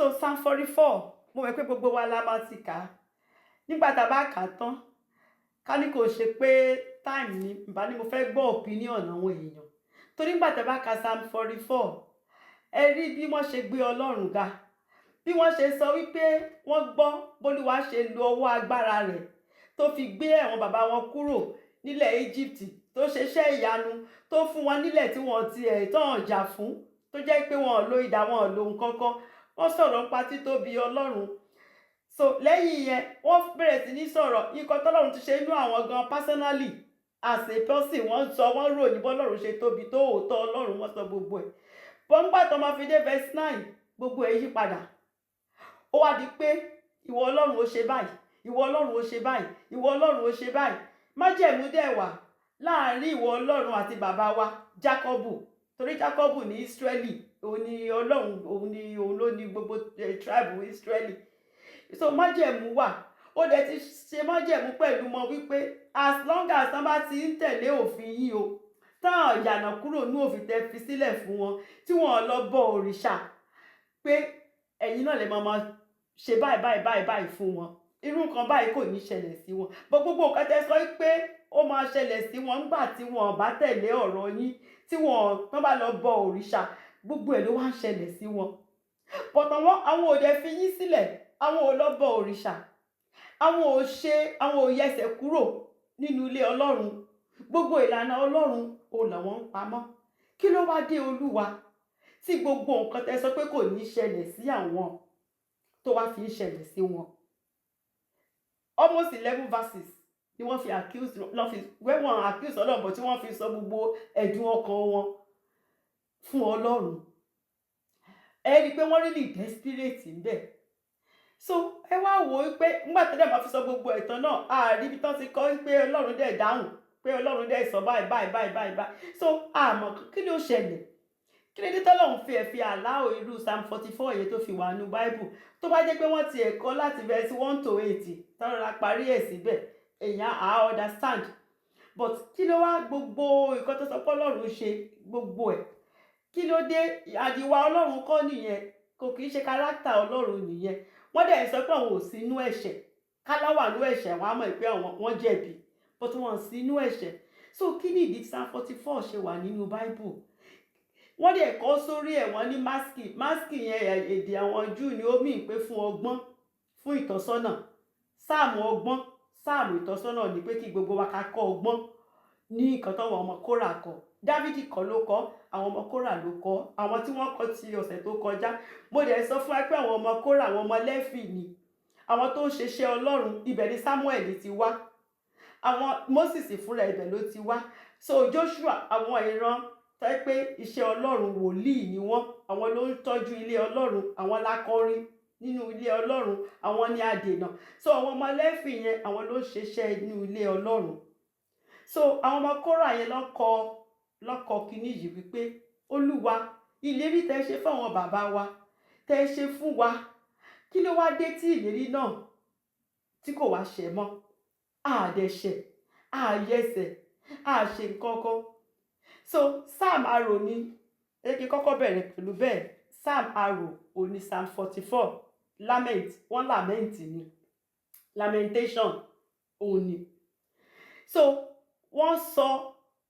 So Psalm 44, mo mọ̀ pé gbogbo wa la máa ti kà á. Nígbà tá a bá kà á tán, ká ní kò ṣe pé time ni bá ní mo fẹ́ gbọ́ opinion àwọn èèyàn, torí nígbà tá a bá ka Psalm 44, ẹ rí bí wọ́n ṣe gbé Ọlọ́run ga, bí wọ́n ṣe sọ wípé wọ́n gbọ́ bólúwa ṣe lo ọwọ́ agbára rẹ̀ tó fi gbé àwọn bàbá wọn kúrò nílẹ̀ Egypt, tó ṣe iṣẹ́ ìyanu, tó fún wọn nílẹ̀ tí wọ́n ti ẹ̀ tán jà fún, tó jẹ́ pé wọn ò lo idà, wọn ò lo nǹkan kan. Wọ́n sọ̀rọ̀ nípa títóbi Ọlọ́run. So lẹ́yìn yẹn, wọ́n bẹ̀rẹ̀ sí ní sọ̀rọ̀ nǹkan tọ́lọ́run ti ṣe inú àwọn gan personally as a person. Wọ́n sọ, wọ́n ròyìn bọ́lọ́run ṣe tóbi tó, òótọ́ Ọlọ́run, wọ́n sọ gbogbo ẹ̀ bọ́ngbà tó máa fi dé verse 9, gbogbo ẹ̀ yí padà. Ó wá di pé ìwọ Ọlọ́run, ó ṣe báyìí, ìwọ Ọlọ́run, ó ṣe báyìí, ìwọ Ọlọ́run, ó ṣe báyìí. Májẹ̀mú dẹ̀ wà láàárín ìwọ Ọlọ́run àti bàbá wa Jákọ́bù, torí Jákọ́bù ní Ísírẹ́lì, òun ni Ọlọ́run, òun ni òun ló ní gbogbo tribe Ísírẹ́lì. So májẹ̀mú wà, ó dẹ̀ ti ṣe májẹ̀mú pẹ̀lú mọ wípé as long as tán bá ti ń tẹ̀lé òfin yìí o, tán yànà kúrò ní òfin tẹ́ fi sílẹ̀ fún wọn, tí wọ́n lọ bọ òrìṣà, pé ẹ̀yin náà lè máa ṣe báyìí báyìí báyìí báyìí fún wọn, irú nǹkan báyìí kò ní ṣẹlẹ̀ sí wọn. Bó gbogbo nǹkan tẹ́ sọ pé ó máa ṣẹlẹ̀ sí wọn nígbà tí wọn bá tẹ̀lé ọ̀rọ̀ yín, tí wọn tán bá lọ bọ òrìṣà, gbogbo ẹ̀ ló wá ń ṣẹlẹ̀ sí wọn. But àwọn ò dẹ̀ fi yín sílẹ̀, àwọn ò lọ bọ òrìṣà, àwọn ò ṣe, àwọn ò yẹsẹ̀ kúrò nínú ilé Ọlọ́run. Gbogbo ìlànà Ọlọ́run òun làwọn ń pamọ́. Kí ló wá dé, Olúwa, tí gbogbo nǹkan tẹ́ sọ pé kò ní ṣẹlẹ̀ sí àwọn tó wá fi ń ṣẹlẹ̀ sí wọn? Almost 11 verses ni wọ́n fi accuse, lọ́ fi wẹ́wọ̀n accuse Ọlọ́run bọ̀, tí wọ́n fi sọ gbogbo ẹ̀dùn ọkàn wọn fún Ọlọ́run. Ẹ rí i pé wọ́n really desperate ńbẹ̀. So ẹ wá wò ó pé nígbà tó dẹ̀ máa fi sọ gbogbo ẹ̀tàn náà, àárí ibi tán ti kọ́ pé Ọlọ́run dẹ̀ dáhùn, pé Ọlọ́run dẹ̀ sọ báyìí báyìí báyìí báyìí báyìí. So àmọ́ kí ló ṣẹlẹ̀? Kí ló dé tọ́lọ́run fi ẹ̀ fi allow irú Psalm 44 yẹn tó fi wà nínú Bible? Tó bá jẹ́ pé wọ́n ti ẹ̀kọ́ láti verse 1 to 8, tọ́lọ́run la parí ẹ̀ síbẹ̀, èèyàn á understand. But kí ló wá gbogbo nǹkan tó sọ pé Ọlọ́run ṣe gbogbo ẹ̀? Kí ló dé? Àdìwà Ọlọ́run kọ́ nìyẹn, kò kì í ṣe character Ọlọ́run nìyẹn. Wọ́n dẹ̀ sọ pé àwọn ò sí inú ẹ̀ṣẹ̀. Kálá wà nínú ẹ̀ṣẹ̀, wọ́n á mọ̀ pé àwọn wọ́n jẹ̀bi, but wọ́n sí inú ẹ̀ṣẹ̀. So kí ni ìdí tí Psalm 44 ṣe wà nínú Bible? Wọ́n dẹ̀ kọ́ sórí ẹ̀, wọ́n ní maskil. Maskil yẹn, èdè àwọn Júù ni. Ó mì pé fún ọgbọ́n, fún ìtọ́sọ́nà, sáàmù ọgbọ́n, sáàmù ìtọ́sọ́nà ni, pé kí gbogbo wa ká kọ́ ọgbọ́n ní nǹkan táwọn ọmọ Kórà kọ. Dávidi kọ́ ló kọ́, àwọn ọmọ Kórà ló kọ́, àwọn tí wọ́n kọ́ ti ọ̀sẹ̀ tó kọjá. Mo dẹ̀ sọ fún wa pé àwọn ọmọ Kórà, àwọn ọmọ Lẹ́fì ni, àwọn tó ń ṣiṣẹ́ Ọlọ́run. Ibẹ̀ ni Samuel ti wá, àwọn Moses fúnra ibẹ̀ ló ti wá. So Joshua, àwọn ìran tó yẹ pé iṣẹ́ Ọlọ́run, wòlíì ni wọ́n, àwọn ló ń tọ́jú ilé Ọlọ́run, àwọn lákọrin nínú ilé Ọlọ́run, àwọn ni adènà. So àwọn ọmọ Lẹ́fì yẹn, àwọn ló ń ṣiṣẹ́ nínú ilé Ọlọ́run. So àwọn ọmọ Kórà yẹn lọ́kọ kínní yìí wípé, Olúwa, ìlérí tẹ́ ṣe fún àwọn bàbá wa, tẹ́ ṣe fún wa, kí ló wá dé tí ìlérí náà tí kò wá ṣẹ mọ́? Àdẹ̀ṣẹ̀, àyẹsẹ̀, àṣe nǹkan kan. So Psalm arò ni ẹ kí n kọ́kọ́ bẹ̀rẹ̀ pẹ̀lú bẹ́ẹ̀. Psalm arò òní Psalm 44, lament, wọ́n lament ni, lamentation òun ni. So wọ́n sọ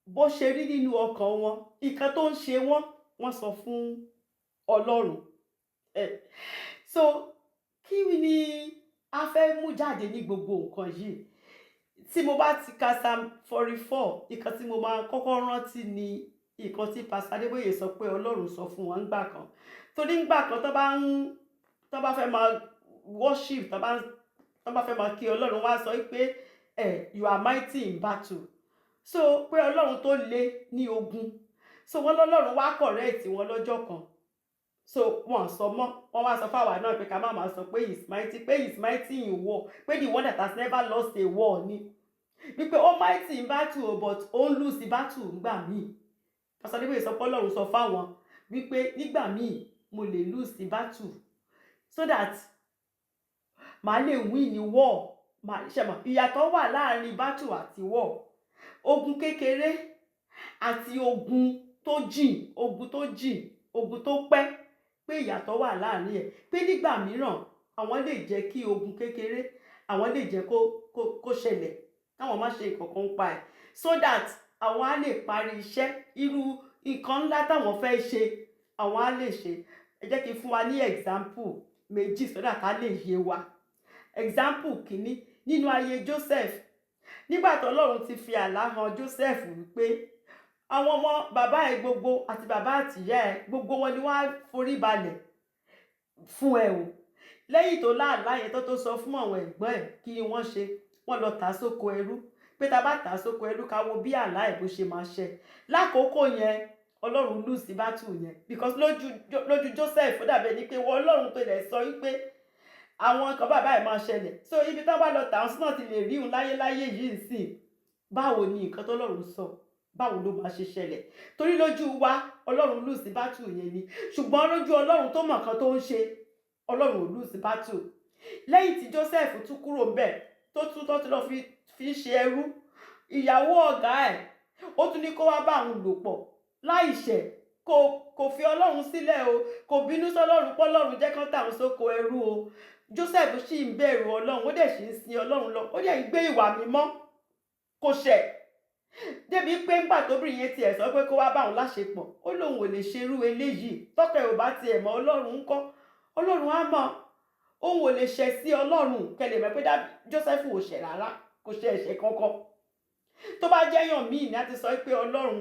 bó ṣe rí nínú ọkàn wọn, nǹkan tó ń ṣe wọ́n, wọ́n sọ fún Ọlọ́run. So kí ni a fẹ́ mú jáde ní gbogbo nǹkan yìí? Tí mo bá ti ka Psalm 44, nǹkan tí mo máa kọ́kọ́ rántí ni nǹkan tí Pastor Adébóyè sọ pé Ọlọ́run sọ fún wọn ńgbà kan. Torí ńgbà kan, tó bá fẹ́ máa worship, tó bá fẹ́ máa kí Ọlọ́run, wá sọ pé "You are mighty in battle." So pé Ọlọ́run tó le ní ogun. So wọ́n lọ́lọ́run wá correct wọn lọ́jọ́ kan, so wọ́n sọ mọ́. Wọ́n wá sọ fáwa náà pé ká má máa sọ pé "He is mighty", pé "He is mighty in war", pé the one that has never lost a war ni, wípé ó mighty in battle o, but ó ń lose battle nígbà míì. Pastor Adébóyè sọ pé Ọlọ́run sọ fáwọn wípé nígbà míì, mo lè lose battle so that màá lè win ní war. Màá ṣe mọ̀ ìyàtọ̀ wà láàrin battle àti war, ogun kékeré àti ogun tó jìn, ogun tó jìn, ogun tó pẹ́, pé Pé ìyàtọ̀ wà láàrin ẹ̀, pé nígbà mìíràn àwọn lè jẹ́ kí ogun kékeré, àwọn lè jẹ́ kó ṣẹlẹ̀, káwọn má ṣe nǹkan kan pa ẹ̀, so that àwọn á lè parí iṣẹ́. Irú nǹkan ńlá táwọn fẹ́ ṣe, àwọn á lè ṣe. Ẹ jẹ́ kí n fún wa ní example méjì so that á lè yé wa. Example kìíní, nínú ayé Joseph, nígbà tó Ọlọ́run ti fi àlá hàn Joseph wípé àwọn ọmọ bàbá ẹ gbogbo àti bàbá àtìyá ẹ gbogbo wọn ni wọ́n á forí balẹ̀ fún ẹ o. Lẹ́yìn tó láàlá yẹn, tó sọ fún àwọn ẹ̀gbọ́n ẹ̀, kí ni wọ́n ṣe? Wọ́n lọ tà á sóko ẹrú, pé tá a bá tà á sóko ẹrú, ká wo bí àlá ẹ̀ bó ṣe máa ṣẹ. Lákòókò yẹn, Ọlọ́run lose battle yẹn, because lójú Joseph, ó dàbí ẹni pé wọ́n Ọlọ́run tó lẹ̀ sọ wípé àwọn nǹkan bàbá ẹ̀ máa ṣẹlẹ̀, so ibi tá a bá lọ tà á sí náà ti lè rí òun láyéláyé yìí sìn. Báwo ni nǹkan tó Ọlọ́run sọ, báwo ló máa ṣe ṣẹlẹ̀? Torí lójú wa, Ọlọ́run lose battle yẹn ni, ṣùgbọ́n lójú Ọlọ́run tó mọ̀ nǹkan tó ń ṣe, Ọlọ́run ò lose battle. Lẹ́yìn tí Joseph tún kúrò ńbẹ̀, tó tún lọ fi ṣe ẹrú, ìyàwó ọ̀gá ẹ̀, ó tún ní kó wá bá òun lò pọ̀ láìṣẹ̀. Kò fi Ọlọ́run sílẹ̀ o, kò bínú sọ́lọ́run pọ́lọ́run jẹ́ kán tàwọn sóko ẹrú o. Joseph sì ń bẹ̀rù Ọlọ́run, ó dẹ̀ sì ń sin Ọlọ́run lọ, ó dẹ̀ ń gbé ìwà mímọ́, kò ṣẹ̀, débi pé ńgbà tóbìnrin yẹn tiẹ̀ sọ pé kó wá bá òun láṣepọ̀, ó lóun ò lè ṣerú eléyìí. Tọ́kẹ̀ ò bá tiẹ̀ mọ́, Ọlọ́run ń kọ́? Ọlọ́run á mọ̀. Òun ò lè ṣẹ̀ sí Ọlọ́run. Kẹlẹ̀ mọ̀ pé Joseph ò ṣẹ̀ rárá, kò ṣe ẹ̀ṣẹ̀ kankan. Tó bá jẹ́yàn míì ní, a ti sọ pé Ọlọ́run,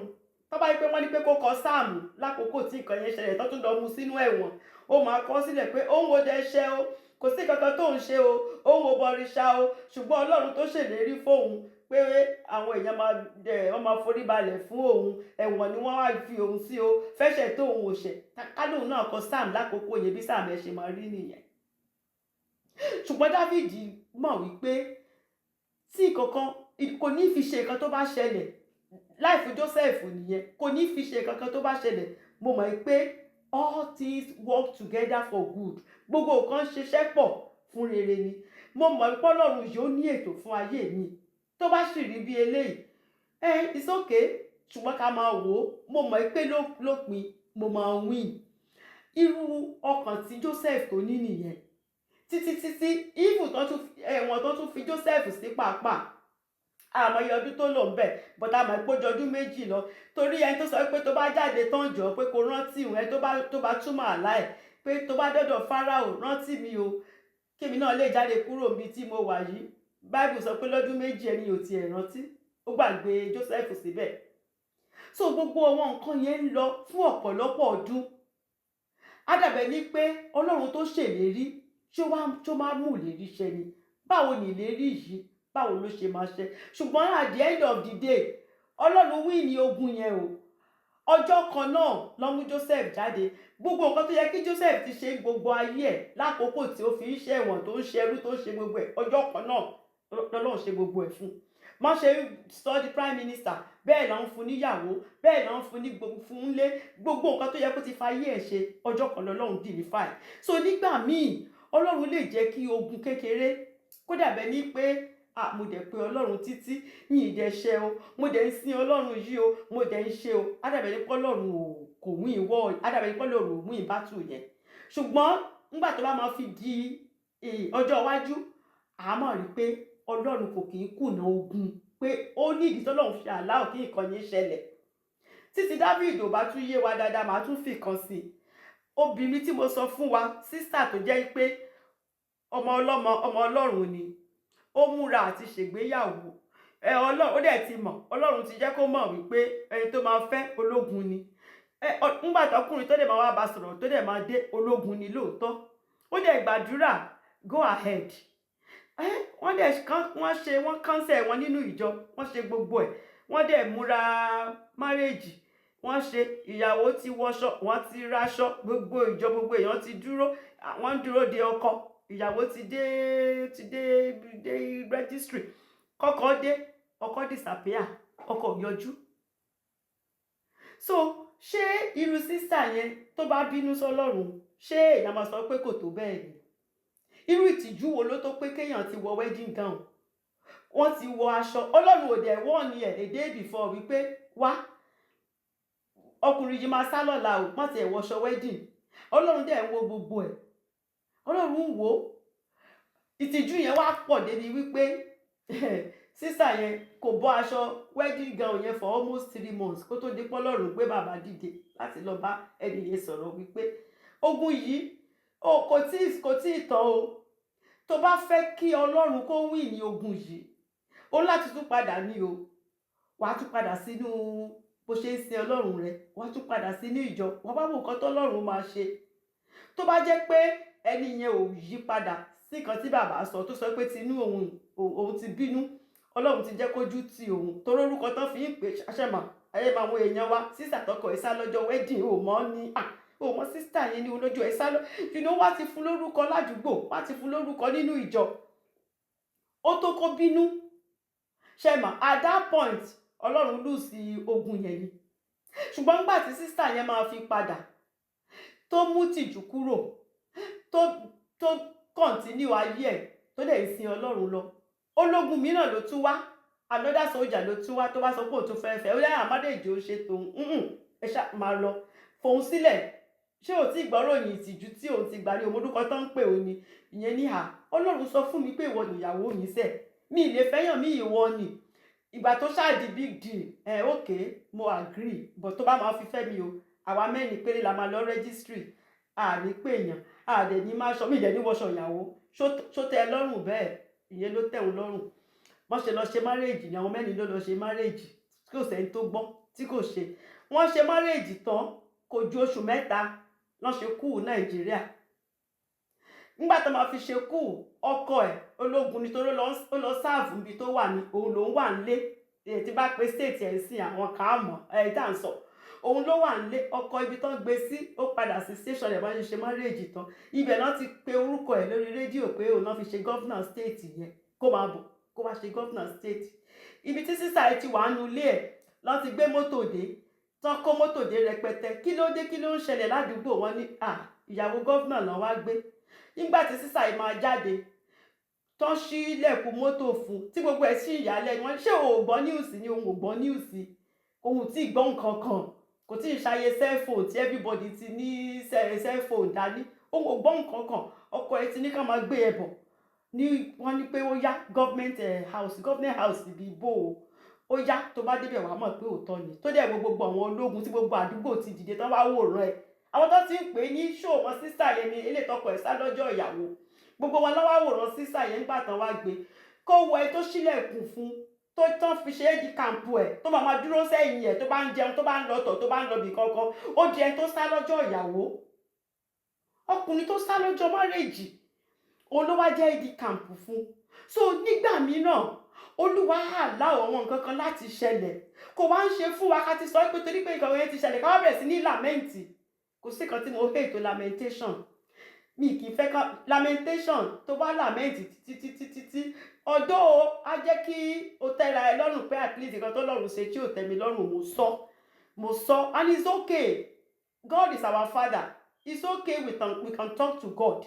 tó bá yẹ pé wọ́n ní pé kó kọ sáàmù lákòókò tí nǹkan yẹn ṣẹlẹ̀, tó tún lọ mú sínú ẹ̀wọ̀n, ó máa kọ sílẹ̀ pé òun ò dẹ̀ ṣẹ̀ o, kò sí kankan tó ń ṣe o, òun ò bọ̀rìṣà o, ṣùgbọ́n Ọlọ́run tó ṣèlérí fóun pé àwọn èèyàn máa ẹ wọ́n máa forí balẹ̀ fún òun, ẹ̀wọ̀n ni wọ́n wá fi òun sí o, fẹ́ṣẹ̀ tó òun ò ṣẹ̀. Kálóun náà kọ sáàmù lákòókò yẹn, bí sáàmù ẹ̀ ṣe máa rí nìyẹn. Ṣùgbọ́n Dáfídì mọ̀ wípé tí kankan kò ní fi ṣe nǹkan tó bá ṣẹlẹ̀ láìfù Joseph nìyẹn, kò ní fi ṣe kankan tó bá ṣẹlẹ̀. Mo mọ̀ pé all things work together for good, gbogbo nǹkan ṣiṣẹ́ pọ̀ fún rere ni. Mo mọ̀ pé Ọlọ́run yóò ní ètò fún ayé mi. Tó bá sì rí bí eléyìí, ẹ it's okay, ṣùgbọ́n ká máa wò ó. Mo mọ̀ pé lópin mo máa win. Irú ọkàn tí Joseph tó ní nìyẹn títí títí even tó tún ẹ̀wọ̀n tó tún fi Joseph sí pàápàá, àmọ́ iye ọdún tó lò ń bẹ̀, but àmọ́ ìpójọ ọdún 2 lọ, torí ẹni tó sọ pé tó bá jáde tán, jọ pé kó rántí òun, ẹni tó bá túmọ̀ àlá ẹ̀, pé tó bá dọ́dọ̀ Fáráò, rántí mi o, kémi náà lè jáde kúrò níbi tí mo wà yìí. Bible sọ pé lọ́dún 2, ẹni ò tiẹ̀ rántí, ó gbàgbé Joseph síbẹ̀. So gbogbo àwọn nǹkan yẹn ń lọ fún ọ̀pọ̀lọpọ̀ ọdún, á dàbẹ̀ ní pé Ọlọ́run tó ṣèlérí, ṣó wá tó máa mú ìlérí ṣẹ ni? Báwo ni ìlérí yìí, báwo ló ṣe máa ṣẹ? Ṣùgbọ́n at the end of the day, Ọlọ́run win ní ogun yẹn o. Ọjọ́ kan náà ló mú Joseph jáde. Gbogbo nǹkan tó yẹ kí Joseph ti ṣe gbogbo ayé ẹ̀ lákòókò tí ó fi ń ṣẹ̀wọ̀n, tó ń ṣẹrú, tó ń ṣe gbogbo ẹ̀, ọjọ́ kan náà lọ́lọ́run ṣe gbogbo ẹ̀ fún. Má ṣe sọ di prime minister, bẹ́ẹ̀ ló ń fún níyàwó, bẹ́ẹ̀ ló ń fún ní fún lé gbogbo nǹkan tó yẹ kó ti fa ayé ẹ̀ ṣe, ọjọ́ kan lọ́lọ́run deliver. So nígbà míì, Ọlọ́run lè jẹ́ kí ogun kékeré kó dàbẹ̀ ní pé, ah, mo dẹ̀ pé Ọlọ́run títí, mi ì dẹ̀ ṣe o, mo dẹ̀ ń sin Ọlọ́run yìí o, mo dẹ̀ ń ṣe o, á dàbẹ̀ ní pé Ọlọ́run ò kò win ìwọ, á dàbẹ̀ ní pé Ọlọ́run ò win battle yẹn. Ṣùgbọ́n nígbà tó bá máa fi di ọjọ́ iwájú, a máa rí pé Ọlọ́run kò kì í kùnà ogun, pé ó ní ìdí tọ́lọ́run fi allow kí nǹkan yẹn ṣẹlẹ̀. Títí David ò bá tún yé wa dáadáa, màá tún fi kan sí i. Obìnrin tí mo sọ fún wa, sister tó jẹ́ pé ọmọ ọlọ́mọ, ọmọ Ọlọ́run ni, ó múra àti ṣègbéyàwó ẹ. Ọlọ́run ó dẹ̀ ti mọ̀, Ọlọ́run ti jẹ́ kó mọ̀ wípé ẹni tó máa fẹ́, ológun ni. Ẹ ńgbà tọkùnrin tó dẹ̀ máa wá bá sọ̀rọ̀, tó dẹ̀ máa dé, ológun ni lóòótọ́. Ó dẹ̀ gbàdúrà, go ahead. Ẹ wọ́n dẹ̀ wọ́n ṣe, wọ́n counsel wọn nínú ìjọ, wọ́n ṣe gbogbo ẹ̀, wọ́n dẹ̀ múra marriage. Wọ́n ṣe ìyàwó, ti wọṣọ, wọ́n ti raṣọ, gbogbo ìjọ, gbogbo èèyàn ti dúró, wọ́n ń dúró de ọkọ. Ìyàwó ti dé registry, kọ́kọ́ dé, ọkọ disappear, ọkọ ò yọjú. So ṣé irú sister yẹn, tó bá bínú sọ́lọ́run, ṣé èèyàn máa sọ pé kò tó bẹ́ẹ̀ ni? Irú ìtìjú wo ló tó pé kéèyàn ti wọ wedding gown, wọ́n ti wọ aṣọ, Ọlọ́run ò dẹ̀ wọ́n ní ẹ̀ a day before wípé wá, ọkùnrin yìí máa sá lọ́la o, má tiẹ̀ wọṣọ wedding. Ọlọ́run dẹ̀ ń wo gbogbo ẹ̀, Ọlọ́run ń wò ó. Ìtìjú yẹn wá pọ̀ débi wípé sister yẹn kò bọ́ aṣọ wedding gown yẹn for almost 3 months kó tó di pọ́lọ́run gbé bàbá dìde láti lọ bá ẹni yẹn sọ̀rọ̀ wípé ogun yìí o kò tí ì tán o. Tó bá fẹ́ kí Ọlọ́run kó win ní ogun yìí, ó láti tún padà ní o. Wàá tún padà sínú bó ṣe ń sin Ọlọ́run rẹ, wàá tún padà sínú ìjọ, wàá bá wò nǹkan tọ́lọ́run máa ṣe. Tó bá jẹ́ pé ẹni yẹn ò yí padà sí nǹkan tí bàbá sọ, tó sọ pé tinú òun, òun ti bínú, Ọlọ́run ti jẹ́ kójú ti òun, torí orúkọ tán fi ń pè ṣàṣẹmọ ayé máa wo èèyàn wa, sister tọkọ ẹ̀ sá lọ́jọ́ wedding, ò mọ̀ ni ò mọ̀ sister yẹn ní olójú ẹ̀ sá lọ, wá ti fún lórúkọ ládùúgbò, wá ti fún lórúkọ nínú ìjọ, ó tó kó bínú ṣẹmọ. At that point, Ọlọ́run lose ogun yẹn ni. Ṣùgbọ́n nígbà tí sister yẹn máa fi padà, tó mú tìjú kúrò, tó continue ayé ẹ̀, tó dẹ̀ ń sin Ọlọ́run lọ, ológun mìíràn ló tún wá, another soldier ló tún wá, tó bá sọ pé òun tún fẹ́ fẹ́ ó yá àmádéjì ó ṣe tòun, ẹ ṣá máa lọ fòun sílẹ̀. Ṣé ò tí gbọ́ròyìn ìtìjú tí òun ti gbà ní òmòdúkọ tó ń pè òun ni ìyẹn ní à Ọlọ́run sọ fún mi pé ìwọ nìyàwó mi sẹ̀, mi ì lè fẹ́yàn mí, ìwọ ni. Ìgbà tó ṣáà di big deal ẹ, ok, mo agree, but tó bá máa fi fẹ́ mi o, àwa mẹ́rin péré la máa lọ registry, àní pé èèyàn àdẹ̀ ní máa ṣọ mí ìdẹ̀ ní wọṣọ ìyàwó. Ṣó tẹ́ ẹ lọ́rùn bẹ́ẹ̀? Ìyẹn ló tẹ̀ òun lọ́rùn. Wọ́n ṣe lọ ṣe marriage ní àwọn mẹ́rin ló lọ ṣe marriage tí kò sẹ́ni tó gbọ́ tí kò ṣe. Wọ́n ṣe marriage tán, kò ju oṣù 3 lọ́n ṣe coup Nàìjíríà. Nígbà tó máa fi ṣe coup, ọkọ ẹ̀ ológun nítorí ó lọ serve níbi tó wà ní òun lòún wà nílé. Tí bá pe state ẹ̀ sí àwọn kan á mọ̀ ẹ̀ tá à ń sọ, òun ló wà nílé. Ọkọ ibi tó ń gbé sí, ó padà sí station ẹ̀. Bá ṣe ṣe marriage tán, ibẹ̀ náà ti pe orúkọ ẹ̀ lórí rédíò pé òun náà fi ṣe governor state yẹn, kó máa bọ̀, kó wá ṣe governor state. Ibi tí sister ẹ̀ ti wà nínú ilé ẹ̀ lọ́n ti gbé mọ́tò dé, tán kó mọ́tò dé rẹpẹtẹ. Kí ló dé? Kí ló ń ṣẹlẹ̀ ládùúgbò wọn? Ní à ìyàwó governor náà wá gbé. Nígbà tí sister yìí máa jáde, tán ṣí ilẹ̀kùn mọ́tò fún, tí gbogbo ẹ̀ sí ìyàlẹ́nu wọn, ṣé o ò gbọ́ news ni? Òun ò gbọ́ news, òun tí ì gbọ́ nǹkan kan. Kò tí ì ṣayé cellphone tí everybody ti ní cellphone dání. Òun ò gbọ́ nǹkan kan. Ọkọ ẹ̀ ti ní ká máa gbé ẹ bọ̀ ní wọ́n ní pé ó yá government house, government house ibi ibo o. Ó yá, tó bá débẹ̀ wàá mọ̀ pé òótọ́ ni. Tó dẹ̀ wo gbogbo àwọn ológun tí gbogbo àdúgbò ti dìde tán wá wòran ẹ̀, àwọn tó ti ń pè é ní ṣó wọn sister yẹn ni eléyìí tọkọ ẹ̀ sá lọ́jọ́ ìyàwó, gbogbo wọn lọ́wọ́ àwòrán sister yẹn. Nígbà tán wá gbé kó wọ ẹ tó ṣílẹ̀kùn fún, tó tán fi ṣe é di camp ẹ̀, tó máa máa dúró sẹ́yìn ẹ̀, tó bá ń jẹun, tó bá ń lọ tọ̀, tó bá ń lọ bì kankan, ó di ẹni tó sá lọ́jọ́ ìyàwó. Ọkùnrin tó sá lọ́jọ́ marriage, òun ló wá jẹ́ ìdí camp fún. So nígbà mìíràn, Olúwa allow àwọn nǹkan kan láti ṣẹlẹ̀. Kò wá ń ṣe fún wa ká ti sọ pé torí pé nǹkan yẹn ti ṣẹlẹ̀, ká wá bẹ̀rẹ̀ sí ní lament. Kò sí kan tí mo hate tó lamentation. Mi kì í fẹ́ ká lamentation. Tó bá lament títí títí títí ọ̀dọ́, á jẹ́ kí o tẹ́ra ẹ lọ́rùn pé at least nǹkan tó lọ́rùn ṣe tí ò tẹ́ mi lọ́rùn, mo sọ, mo sọ, and it's okay. God is our father. It's okay, we can talk to God.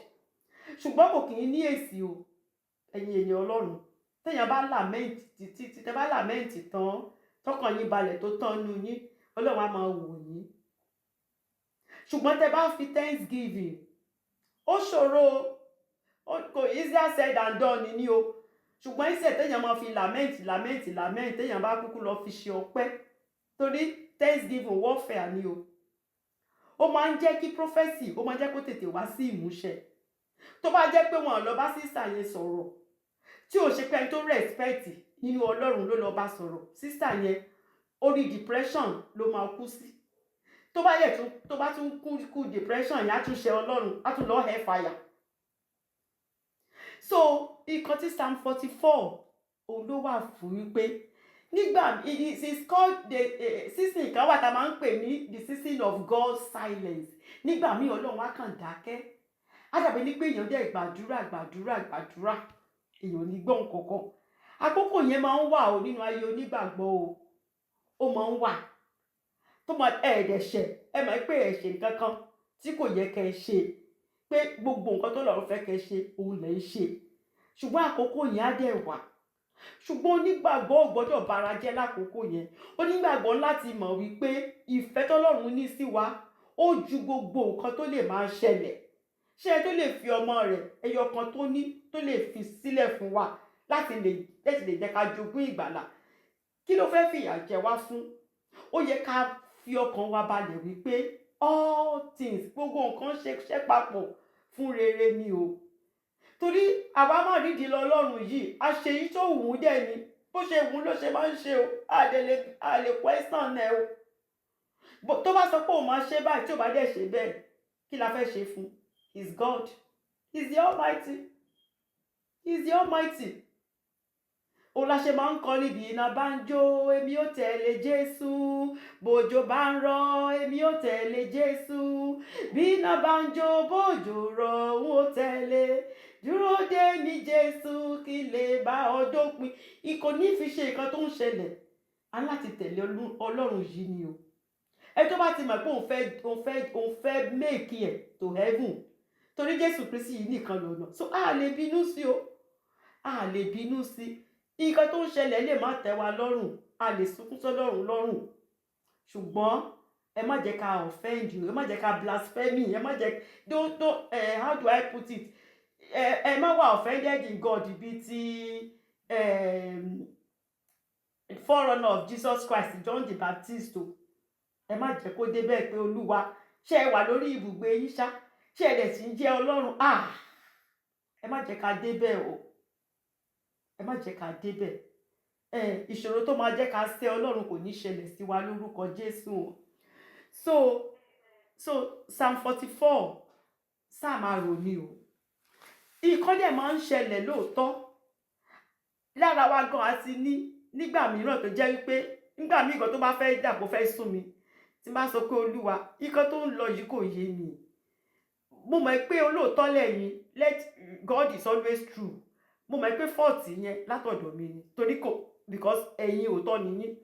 Ṣùgbọ́n kò kì í ní èsì o. Ẹ̀yin èèyàn Ọlọ́run, téèyàn bá lament títí tí tẹ́ bá lament tán, tọkàn yín balẹ̀, tó tán nu yín, Ọlọ́run á máa wò yín. Ṣùgbọ́n tẹ́ bá fi thanksgiving, ó ṣòro, kò easier said than done ni o. Ṣùgbọ́n iṣẹ́ téèyàn máa fi lament, lament, lament, téèyàn bá kúkú lọ fi ṣe ọpẹ́, torí thanksgiving warfare ni o. Ó máa ń jẹ́ kí prophecy, ó máa ń jẹ́ kó tètè wá sí ìmúṣẹ. Tó bá jẹ́ pé wọn ò lọ bá sister yẹn sọ̀rọ̀, tí ò ṣe pé ẹni tó respect nínú Ọlọ́run ló lọ bá sọ̀rọ̀, sister yẹn orí depression ló máa kú sí. Tó bá yẹ tún, tó bá tún kú kú depression yẹn, á tún ṣe Ọlọ́run, á tún lọ hell fire. So ìkan tí Psalm 44 òun ló wà fún wípé nígbà it is called the season kan wà tá a máa ń pè ní the season of God's silence. Nígbà míì, Ọlọ́run á kàn dákẹ́. Á dàbí ní pé èèyàn dẹ̀ gbàdúrà, gbàdúrà, gbàdúrà, èèyàn ò ní gbọ́ nǹkan kan. Àkókò yẹn máa ń wà o nínú ayé onígbàgbọ́ o. Ó máa ń wà tó máa ẹ̀ẹ́dẹ̀ṣẹ̀, ẹ máa pé ẹ̀ ṣe nǹkan kan tí kò yẹ kẹ́ ẹ ṣe, pé gbogbo nǹkan tó lọ́run fẹ́ kẹ́ ẹ ṣe òun lẹ̀ ń ṣe, ṣùgbọ́n àkókò yẹn á dẹ̀ wà. Ṣùgbọ́n onígbàgbọ́ ò gbọ́dọ̀ bara jẹ́ lákòókò yẹn. Onígbàgbọ́ láti mọ̀ wípé ìfẹ́ tọ́lọ́run ní sí wa, Ó ju gbogbo nǹkan tó lè máa ṣẹlẹ̀. Ṣé ẹ tó lè fi ọmọ rẹ̀ ẹyọ kan tó ní, tó lè fi sílẹ̀ fún wa láti lè jẹ́ ká jogún ìgbàlà, kí ló fẹ́ fìyà jẹ wá fún? Ó yẹ ká fi ọkàn wa balẹ̀ wípé all things, gbogbo nǹkan ṣe ṣe papọ̀ fún rere ni o, torí àwa má rídìí lọ. Ọlọ́run yìí, àṣeyí tó wù ú dẹ̀ ni. Bó ṣe wù ú ló ṣe máa ń ṣe o. A lè question ẹ o. Tó bá sọ pé òun máa ṣe báyìí, tí ò bá dẹ̀ ṣe bẹ́ẹ̀, kí la fẹ́ ṣe fún? He is God. He is the Almighty. He is the Almighty. Òun la ṣe máa ń kọ́ níbi iná bá ń jó, èmi ó tẹ̀lé Jésù. Bòjò bá ń rọ̀, èmi ó tẹ̀lé Jésù. Bí iná bá ń jó, bòjò rọ̀, n ó tẹ̀lé. Dúró dé mi, Jésù, kí lè bá ọ dópin. Ìkò ní fi ṣe nǹkan tó ń ṣẹlẹ̀. A ní láti tẹ̀lé Ọlọ́run yìí ni o. Ẹ tó bá ti mọ̀ pé òun fẹ́ make it to heaven, torí Jésù Kristi yìí nìkan lọ́nà. So a lè bínú sí o, a lè bínú sí. Nǹkan tó ń ṣẹlẹ̀ lè má tẹ́ wa lọ́rùn, a lè sunkún sọ́lọ́run lọ́rùn, ṣùgbọ́n ẹ má jẹ́ ká offend you, ẹ má jẹ́ ká blasphemy, ẹ má jẹ́, don't, how do I put it, ẹ má wà offended in God bíi ti forerunner of Jesus Christ, John the Baptist o. Ẹ má jẹ́ kó débẹ̀ pé, "Olúwa, ṣé ẹ wà lórí ibùgbé yín ṣá? Ṣé ẹ dẹ̀ sì ń jẹ́ Ọlọ́run?" Ah, ẹ má jẹ́ ká débẹ̀ o, ẹ má jẹ́ ká débẹ̀. Ẹ ìṣòro tó máa jẹ́ ká sẹ́ Ọlọ́run kò ní ṣẹlẹ̀ sí wa lórúkọ Jésù o. So Psalm 44, Psalm àrò ni o. Ìkan dẹ̀ máa ń ṣẹlẹ̀ lóòótọ́ lára wa gan àti ní nígbà mìíràn, tó jẹ́ wípé nígbà míì kan tó bá fẹ́ dà kó fẹ́ sún mi, tí n bá sọ pé, "Olúwa, nǹkan tó ń lọ yìí kò yé mi. Mo mọ̀ pé olóòótọ́ lẹ́yìn." Let God is always true. Mo mọ̀ pé fault yẹn látọ̀dọ̀ mi ni, torí kò, because ẹ̀yin òótọ́ ni yín,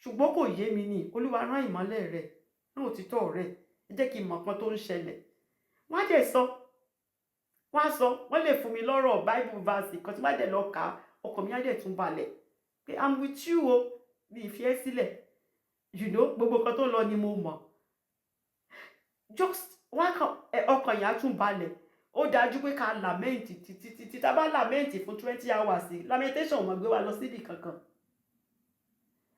ṣùgbọ́n kò yé mi ni. Olúwa, rán ìmọ́lẹ̀ rẹ̀, rán òtítọ́ rẹ̀, ẹ jẹ́ kí n mọ̀ nǹkan tó ń ṣẹlẹ̀. Wọ́n á dẹ̀ sọ, wọ́n á sọ, wọ́n lè fún mi lọ́rọ̀ Bible verse kan tí wọ́n á dẹ̀ lọ kà á, ọkàn mi á dẹ̀ tún balẹ̀ pé I'm with you o, mi ì fi ẹ́ sílẹ̀. Gbogbo nǹkan tó ń lọ ni mo mọ̀. Just wọ́n kàn ọkàn yẹn á tún balẹ̀. Ó dájú pé ká lament títí títí. Tá a bá lament fún 20 hours, lamentation ò mọ̀ gbé wa lọ síbì kankan.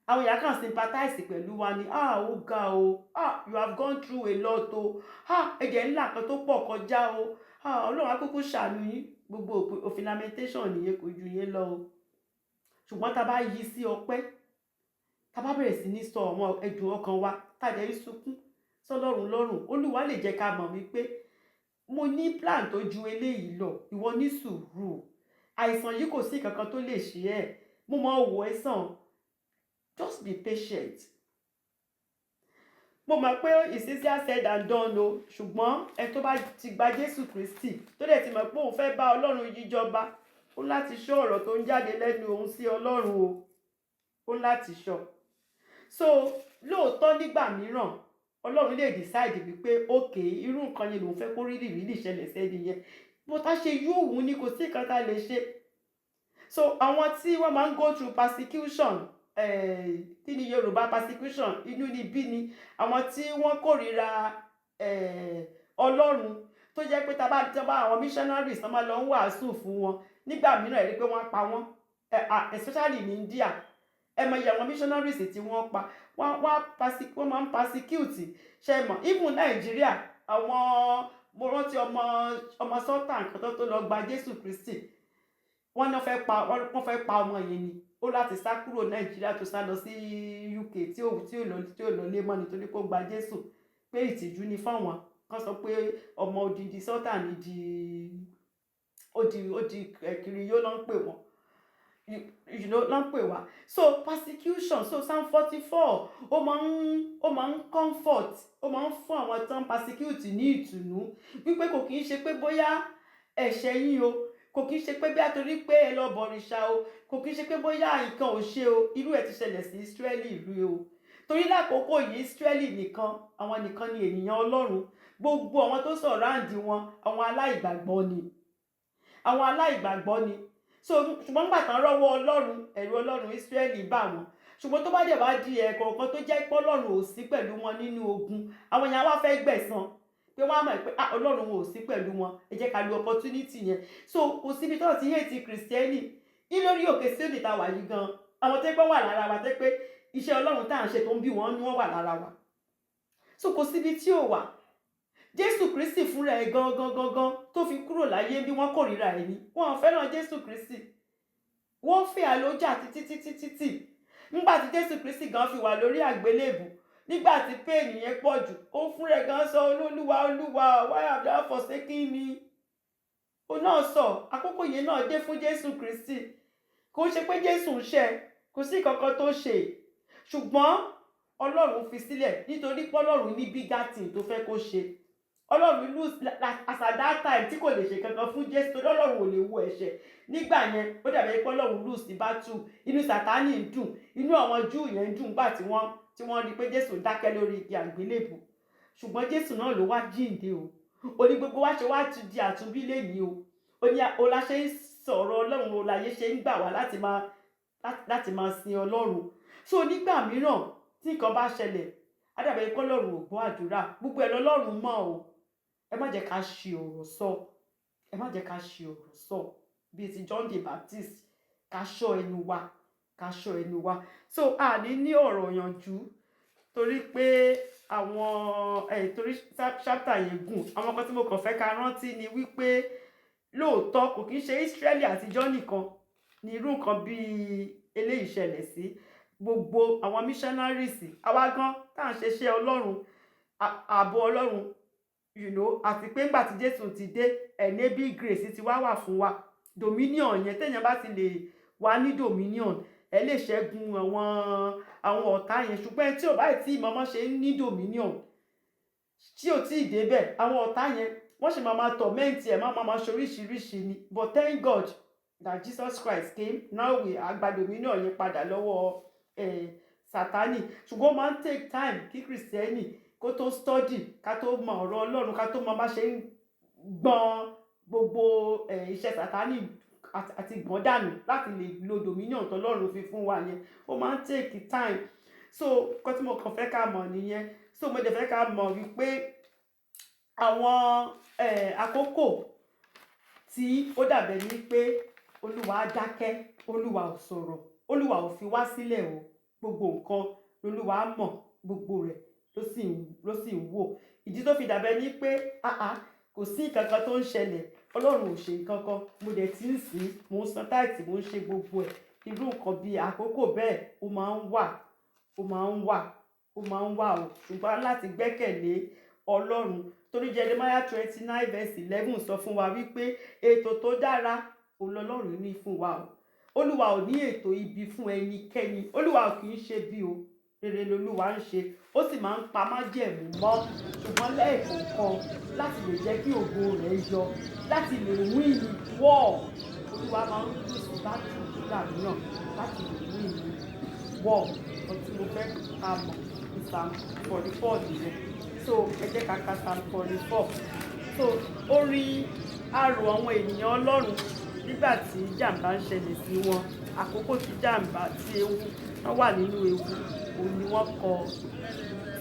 Àwọn èèyàn kàn sympathize pẹ̀lú wa ni. "Ah, ó ga o. Ah, you have gone through a lot o. Ah, ẹ̀jẹ̀ ńlá kan tó pọ̀ kọjá o. Ah, Ọlọ́run á kúkú ṣàánú yín." Gbogbo òfin lamentation nìyẹn, kò ju yẹn lọ o. Ṣùgbọ́n tá a bá yí sí ọpẹ́, tá a bá bẹ̀rẹ̀ sí ní sọ àwọn ẹ̀dùn ọkàn wa, tá a jẹ́ ń sunkún sọlọ́run lọ́rùn, Olúwa lè jẹ́ ká mọ̀ wípé mo ní plan tó ju eléyìí lọ. Ìwọ ní sùúrù. Àìsàn yìí, kò sí kankan tó lè ṣe ẹ́. Mo máa wò ẹ́ sàn. Just be patient. Mo mọ̀ pé it's easier said than done o, ṣùgbọ́n ẹ tó bá ti gba Jésù Kristi, tó dẹ̀ ti mọ̀ pé òun fẹ́ bá Ọlọ́run yí jọba, ó láti ṣọ́ ọ̀rọ̀ tó ń jáde lẹ́nu òun sí Ọlọ́run o. Ó láti ṣọ́. So lóòótọ́, nígbà mìíràn, Ọlọ́run lè decide wípé okay, irú nǹkan yẹn lòun fẹ́ kó really really ṣẹlẹ̀ sẹ́ni yẹn, bó tá ṣe yóò wù ní, kò sí nǹkan tá a lè ṣe. So àwọn tí wọ́n máa ń go through persecution, kí ni Yorùbá persecution? Inú ni bí ni àwọn tí wọ́n kórìíra Ọlọ́run, tó jẹ́ pé tá bá àwọn missionaries tó máa lọ ń wàásù fún wọn nígbà mìíràn, ẹ rí pé wọ́n pa wọ́n, especially ní India. Ẹ mọ iye àwọn missionaries tí wọ́n pa. Wọ́n máa ń persecute. Ṣe mọ̀, even Nàìjíríà, àwọn, mo rántí ọmọ sultan kan tó lọ gba Jésù Kristi, wọ́n náà fẹ́ pa, wọ́n fẹ́ pa ọmọ yẹn ni. Ó láti sá kúrò Nàìjíríà, tó sá lọ sí UK, tí ò lọ lé mọ́ nítorí pé ó gba Jésù, pé ìtìjú ni fáwọn kan sọ pé ọmọ odindi sultan di ó di kiri yóò lọ ń pè wọ́n, ló ń pè wá. So persecution. So Psalm 44, ó máa ń comfort, ó máa ń fún àwọn tó ń persecute ní ìtùnú wípé kò kì í ṣe pé bóyá ẹ̀ṣẹ̀ yín o, kò kì í ṣe pé bí a torí pé ẹ lọ bọ̀rìṣà o, kò kì í ṣe pé bóyá nǹkan ò ṣe o. Irú ẹ̀ ti ṣẹlẹ̀ sí Ísírẹ́lì rí o, torí lákòókò yìí, Ísírẹ́lì nìkan, àwọn nìkan ni ènìyàn Ọlọ́run. Gbogbo àwọn tó surround wọn, àwọn aláìgbàgbọ́ ni, àwọn aláìgbàgbọ́ ni. So ṣùgbọ́n nígbà tán rọ́wọ́ Ọlọ́run, ẹ̀rù Ọlọ́run Ísírẹ́lì bá wọn. Ṣùgbọ́n tó bá dẹ̀ wá di ẹ̀ẹ̀kọ̀ọ̀kan tó jẹ́ pé Ọlọ́run ò sí pẹ̀lú wọn nínú ogun, àwọn èèyàn wá fẹ́ gbẹ̀san pé wọ́n á mọ̀ pé, ah, Ọlọ́run ò sí pẹ̀lú wọn, ẹ jẹ́ ká lo opportunity yẹn. So kò síbi tó ti hate Kìrìsìtẹ́nì ní lórí òkè Síónì tá a wà yìí gan. Àwọn tó pẹ́ wà lára wa, tẹ́ pé iṣẹ́ Ọlọ́run tá à ń ṣe tó ń bí wọn ní, wọ́n wà lára wa. So kò síbi tí ò wà. Jésù Kristi fúnra ẹ̀ gangan gangan tó fi kúrò láyé bí, wọ́n kórìíra ẹ̀ ní, wọn ò fẹ́ràn Jésù Kristi. Wọ́n fẹ́ àlójà títí títí títí. Nígbà tí Jésù Kristi gan fi wà lórí àgbélébù, nígbà tí pain yẹn pọ̀ jù, ó fúnra ẹ̀ gan sọ, "Olúwa, Olúwa, why have thou forsaken me?" Ó náà sọ. Àkókò yẹn náà dé fún Jésù Kristi. Kò ṣe pé Jésù ń ṣe, kò sí kankan tó ṣe, ṣùgbọ́n Ọlọ́run fi sílẹ̀ nítorí pé Ọlọ́run ní bigger thing tó fẹ́ kó ṣe. Ọlọ́run lose as at that time tí kò lè ṣe kankan fún Jésù, torí Ọlọ́run ò lè wo ẹ̀ṣẹ̀ nígbà yẹn. Ó dàbí pé Ọlọ́run lose battle. Inú Sátánì ń dùn, inú àwọn Júù yẹn ń dùn gbà tí wọ́n rí pé Jésù dákẹ́ lórí igi àgbélébù. Ṣùgbọ́n Jésù náà ló wá jíǹde o. Ó ní gbogbo wa ṣe wá ti di àtúnbí lẹ́yìn o. Ó ní o la ṣe ń sọ̀rọ̀ Ọlọ́run, o láyé ṣe ń gbà wá láti máa sin Ọlọ́run. So nígbà mìíràn tí nǹkan bá ṣẹlẹ̀, á dàbí pé Ọlọ́run ò gbọ́ àdúrà. Gbogbo ẹ̀ lọ́lọ́run mọ̀ o. Ẹ má jẹ́ ká ṣì ọ̀rọ̀ sọ, ẹ má jẹ́ ká ṣì ọ̀rọ̀ sọ bíi ti John the Baptist. Ká ṣọ́ ẹnu wa, ká ṣọ́ ẹnu wa. So a ní ní ọ̀rọ̀ yànjú torí pé àwọn ẹ̀, torí chapter yẹn gùn. Àwọn kan tí mo kàn fẹ́ ká rántí ni wípé lóòótọ́, kò kí ń ṣe Ísírẹ́lì àtijọ́ nìkan ní irú nǹkan bíi eléyìí ṣẹlẹ̀ sí. Gbogbo àwọn missionaries, àwa gan tá à ń ṣiṣẹ́ Ọlọ́run, ààbò Ọlọ́run, àti pé ńgbà tí Jésù ti dé, enable grace ti wá wà fún wa. Dominion yẹn, téèyàn bá ti lè wà ní dominion, ẹ lè ṣẹ́gun àwọn ọ̀tá yẹn. Ṣùgbọ́n ẹni tí ò báyìí tí ìmọ̀ọ́mọ́ ṣe ń ní dominion, tí ò tí ì débẹ̀, àwọn ọ̀tá yẹn, wọ́n sì máa ma torment ẹ̀, máa máa ṣe oríṣiríṣi ni. But thank God that Jesus Christ came. Now we gba dominion yẹn padà lọ́wọ́ Sátánì. Ṣùgbọ́n ó máa ń take time kí Kìrìsìtẹ́nì kó tó study, ká tó mọ ọ̀rọ̀ Ọlọ́run, ká tó mọ bá ṣe ń gbọ́n gbogbo iṣẹ́ Sátánì àti gbọ́n dànù láti lè lo dominion tọ́lọ́run fi fún wa yẹn. Ó máa ń take time. So nǹkan tí mo kàn fẹ́ ká mọ̀ nìyẹn. So mo dẹ̀ fẹ́ ká mọ̀ wípé àwọn àkókò tí ó dàbẹ̀ ní pé Olúwa dákẹ́, Olúwa ò sọ̀rọ̀, Olúwa ò fi wá sílẹ̀ o. Gbogbo nǹkan lolúwa mọ̀, gbogbo rẹ̀ ló sì ń wò. Ìdí tó fi dàbẹ̀ ní pé, ah ah, kò sí nǹkan kan tó ń ṣẹlẹ̀, Ọlọ́run ò ṣe nǹkan kan, mo dẹ̀ ti ń sìn, mò ń san tithe, mò ń ṣe gbogbo ẹ̀. Irú nǹkan bíi àkókò bẹ́ẹ̀, ó máa ń wà, ó máa ń wà, ó máa ń wà o. Ṣùgbọ́n láti gbẹ́kẹ̀lé Ọlọ́run, torí Jeremiah 29 verse 11 sọ fún wa wípé ètò tó dára òun lọ́lọ́run ní fún wa o. Olúwa ò ní ètò ibi fún ẹnikẹ́ni. Olúwa ò kì í ṣe bí o, rere lolúwa ń ṣe, ó sì máa ń pa májẹ̀mú mọ́. Ṣùgbọ́n lẹ́ẹ̀kọ̀ọ̀kan, láti lè jẹ́ kí ògo rẹ̀ yọ, láti lè win war, Olúwa máa ń lose battle nígbà mìíràn láti lè win war. Ohun tí mo fẹ́ ká mọ̀ ní Psalm 44 nìyẹn. So ẹ jẹ́ ká ka Psalm 44. So ó rí àrò àwọn ènìyàn Ọlọ́run nígbà tí jàǹbá ń ṣẹlẹ̀ sí wọn. Àkókò tí jàǹbá, tí ewu, wọ́n wà nínú ewu, òun ni wọ́n kọ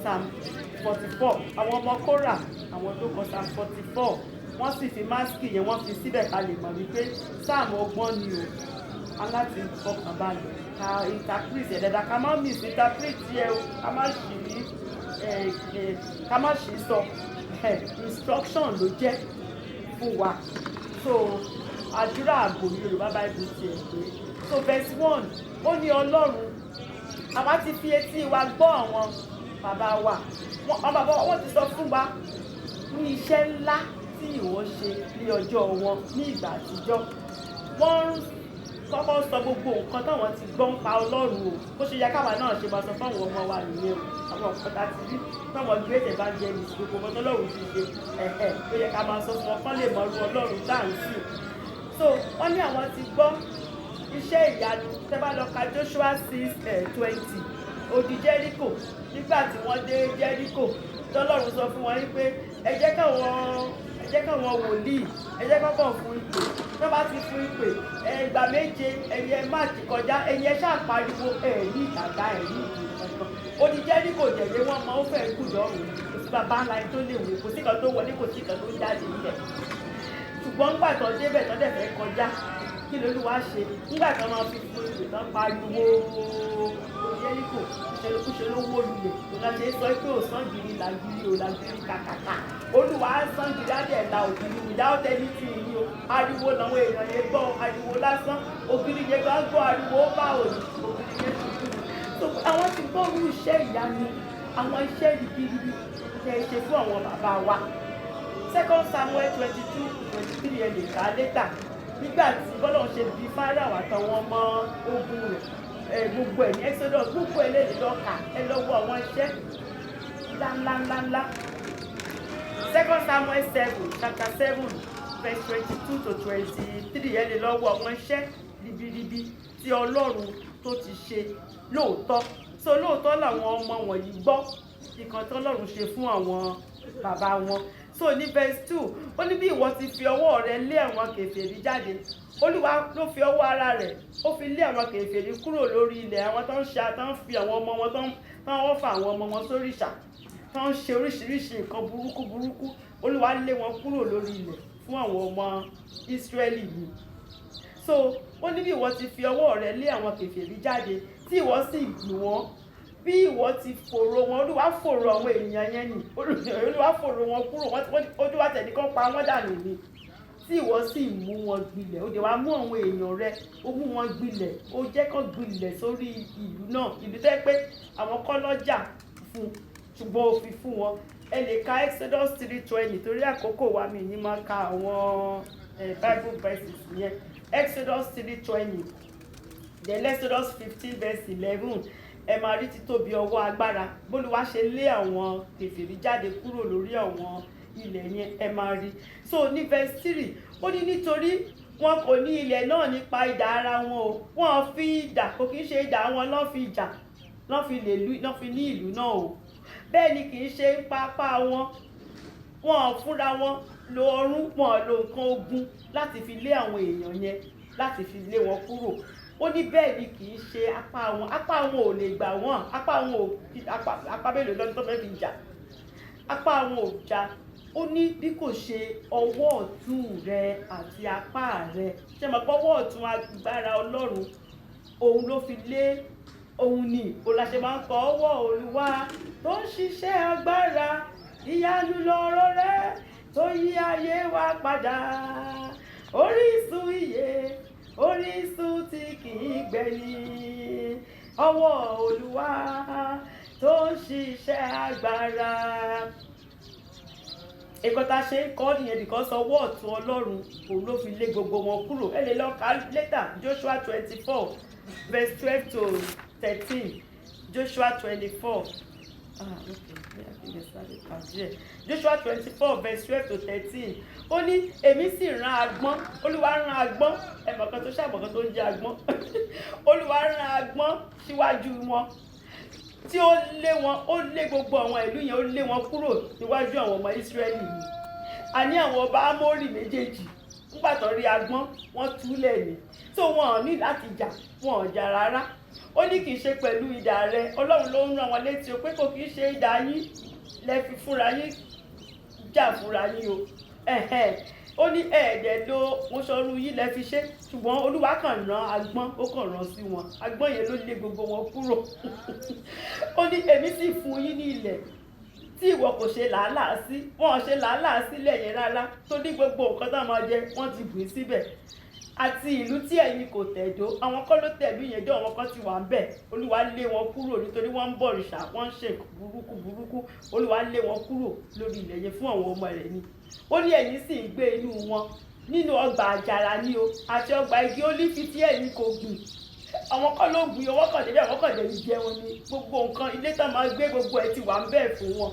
Psalm 44. Àwọn ọmọ Kórà, àwọn tó kọ Psalm 44, wọ́n sì fi maskil yẹn, wọ́n fi síbẹ̀ ká lè mọ̀ wípé sáàmù ọgbọ́n ni o. Aláti fọkàn balẹ̀ ká interpret ẹ̀ dáadáa, ká má misinterpret ẹ o, ká má ṣì sọ. Instruction ló jẹ́ fún wa. So àdúrà ààbò ní Yorùbá Bible tiẹ̀ pé. So verse 1, ó ní, "Ọlọ́run, àwa ti fi etí wa gbọ́ àwọn bàbá wa, àwọn bàbá wa, wọ́n ti sọ fún wa ní iṣẹ́ ńlá tí ìwọ ṣe ní ọjọ́ wọn ní ìgbà àtijọ́." Wọ́n ń kọ́kọ́ sọ gbogbo nǹkan táwọn ti gbọ́ ń pa Ọlọ́run o. Bó ṣe yẹ káwa náà ṣe máa sọ fáwọn ọmọ wa nìyẹn o. Àwọn nǹkan tá a ti rí táwọn great evangelist, gbogbo ọmọ tọ́lọ́run ti ṣe ẹ̀hẹ̀ tó yẹ ká máa sọ fún wọn kán lè mọ irú Ọlọ́run tá à ń sìn. So wọ́n ní àwọn ti gbọ́ iṣẹ́ ìyanu. Tẹ́ bá lọ ka Joshua 6:20, odi Jericho, nígbà tí wọ́n dé Jericho, tọ́lọ́run sọ fún wọn wípé ẹ jẹ́ káwọn Jẹ́ káwọn wòlíì, ẹ jẹ́ kọ́kọ́ fún ìpè. Tó bá ti fún ìpè ẹ, ìgbà 7, ẹ̀yin ẹ má ti kọjá, ẹ̀yin ẹ ṣáà pariwo. Ẹ ní ìdàgbà, ẹ ní ìdí kankan. Odi Jẹ́ríkò jẹ̀lé wọn mọ, ó fẹ́ kù lọ́rùn. Kò sí bàbá ńlá ẹni tó lè wò, kò sí kan tó wọlé, kò sí kan tó jáde nílẹ̀. Ṣùgbọ́n ńgbà tó débẹ̀, tó dẹ̀ fẹ́ kọjá, kí lolúwa ṣe? Nígbà tó máa fi fún ìpè tán, pariwo, odi Jẹ́ríkò ṣe ló wó lulẹ̀. Ìlànà ṣe sọ pé ò sàn gírí làgírí ò làgírí kàkàkà. Olúwa sàn gírí, á dẹ̀ la ògiri without anything ni o. Ariwo làwọn èèyàn yẹn gbọ́, ariwo lásán. Ògiri yẹn gbọ́ gbọ́ ariwo, ó bá òní ògiri yẹn ṣubú. So àwọn ti gbọ́ irú iṣẹ́ ìyanu, àwọn iṣẹ́ ribiribi tẹ́ ẹ ṣe fún àwọn bàbá wa. Second Samuel 22, 23, ẹ lè kà á later. Nígbà tí bọ́lá ṣe bí Fáráò àtàwọn ọmọ ogun rẹ̀, ẹ gbogbo ẹ̀ ní Exodus, gbogbo ẹ̀ lè lọ kà. Ẹ lọ wo àwọn iṣẹ́ ńláńláńláńlá. Second Samuel 7, chapter 7, verse 22 to 23, ẹ lè lọ wo àwọn iṣẹ́ ribiribi tí Ọlọ́run tó ti ṣe lóòótọ́. So lóòótọ́ làwọn ọmọ wọ̀nyí gbọ́ ìkan tí Ọlọ́run ṣe fún àwọn bàbá wọn. So ní verse 2, ó ní bí ìwọ ti fi ọwọ́ rẹ lé àwọn kèfèrí jáde. Olúwa ló fi ọwọ́ ara rẹ̀, ó fi lé àwọn kèfèrí kúrò lórí ilẹ̀. Àwọn tó ń ṣe, tó ń fi àwọn ọmọ wọn, tó ń wọ́n fa àwọn ọmọ wọn sóríṣà, tó ń ṣe oríṣiríṣi nǹkan burúkú burúkú, Olúwa lé wọn kúrò lórí ilẹ̀ fún àwọn ọmọ Ísírẹ́lì ni. So ó ní bí ìwọ ti fi ọwọ́ rẹ lé àwọn kèfèrí jáde, tí ìwọ sì gbìn wọ́n, bí ìwọ ti fòrò wọn. Olúwa fòrò àwọn ènìyàn yẹn ni. Olúwa fòrò wọn kúrò. Olúwa tẹ̀lé kán pa wọ́n dànù ni. Tí ìwọ sì mú wọn gbilẹ̀, ó dẹ̀ wá mú àwọn èèyàn rẹ, ó mú wọn gbilẹ̀, ó jẹ́ kán gbilẹ̀ sórí ìlú náà, ìlú tẹ́ pé àwọn kọ́ lọ́jà fún, ṣùgbọ́n ó fi fún wọn. Ẹ lè ka Exodus 3:20. Torí àkókò wa, mi ní máa ka àwọn Bible verses yẹn. Exodus 3:20, then Exodus 15 verse 11. Ẹ máa rí títóbi ọwọ́ agbára bólúwa ṣe lé àwọn kèfèrí jáde kúrò lórí àwọn ilẹ̀ yẹn, ẹ máa rí. So ní verse 3, ó ní nítorí wọn kò ní ilẹ̀ náà nípa idà ara wọn o. Wọn fi idà, kò kì í ṣe idà wọn lọ́ fi jà, lọ́ fi lè lu, lọ́ fi ní ìlú náà o. Bẹ́ẹ̀ ni kì í ṣe ń pápá wọn. Wọn fúnra wọn lo ọrún, wọn lo nǹkan ogun láti fi lé àwọn èèyàn yẹn, láti fi lé wọn kúrò. Ó ní bẹ́ẹ̀ ni kì í ṣe apá wọn. Apá wọn ò lè gbà wọ́n. Apá wọn ò apá, apá mélòó lọ́dún tó fẹ́ fi jà? Apá wọn ò jà. Ó ní bí kò ṣe ọwọ́ ọ̀tún rẹ àti apá rẹ. Ṣe mọ̀ pé ọwọ́ ọ̀tún agbára Ọlọ́run, òun ló fi lé òun ni. Òun la ṣe máa ń kọ, "Ọwọ́ Olúwa tó ń ṣiṣẹ́ agbára, ìyanu lọ̀rọ̀ rẹ tó yí ayé wa padà, orísun ìyè, orísun tí kì í gbẹni, ọwọ́ Olúwa tó ń ṣiṣẹ́ agbára." Nǹkan tá a ṣe ń kọ́ nìyẹn, because ọwọ́ ọ̀tún Ọlọ́run, òun ló fi lé gbogbo wọn kúrò. Ẹ lè lọ kà later, Joshua 24 verse 12 to 13. Joshua 24, ah, okay, Joshua 24 verse 12 to 13. Ó ní èmi sì rán agbọ́n. Olúwa rán agbọ́n. Ẹ̀mọ̀ kan tó ṣàmọ̀ kan tó ń jẹ́ agbọ́n. Olúwa rán agbọ́n síwájú wọn, tí ó lé wọn, ó lé gbogbo àwọn ìlú yẹn, ó lé wọn kúrò níwájú àwọn ọmọ Ísírẹ́lì yìí. A ní àwọn ọba Ámórì méjèèjì, nígbà tó rí agbọ́n, wọ́n túlẹ̀ ní. So wọn ò ní láti jà, wọn ò jà rárá. Ó ní kì í ṣe pẹ̀lú idà rẹ. Ọlọ́run ló ń rán wọn létí o pé kò kì í ṣe idà yín lẹ fi fúnra yín jà fúnra yín o. Ẹ̀hẹ́n. Ó ní ẹ̀ẹ́dẹ̀ ló mọ́ṣọ́rú yín lẹ fi ṣe, ṣùgbọ́n Olúwa kàn rán agbọ́n, ó kàn rán sí wọn. Agbọ́n yẹn ló lé gbogbo wọn kúrò. Ó ní èmi sì fún yín ní ilẹ̀ tí ìwọ kò ṣe làálàá sí. Wọn ò ṣe làálàá sílẹ̀ yẹn rárá, tó ní gbogbo nǹkan tá máa jẹ, wọ́n ti gbìn síbẹ̀, àti ìlú tí ẹ̀yin kò tẹ̀dó. Àwọn kọ́ ló tẹ̀lú yẹn dé, àwọn kan ti wà ń bẹ̀. Olúwa lé wọn kúrò nítorí wọ́n ń bọ̀rìṣà, wọ́n ń ṣe burúkú burúkú. Olúwa lé wọn kúrò lórí ilẹ̀ yẹn fún àwọn ọmọ rẹ̀ ni. Ó ní ẹ̀yin sì ń gbé inú wọn, nínú ọgbà àjàrà ni o, àti ọgbà igi ólífì tí ẹ̀yin kò gbìn. Àwọn kọ́ ló gbìn, owó kàn débẹ̀, àwọn kàn dé jẹun ni. Gbogbo nǹkan ilé tá máa gbé, gbogbo ẹ̀ ti wà ń bẹ̀ fún wọn.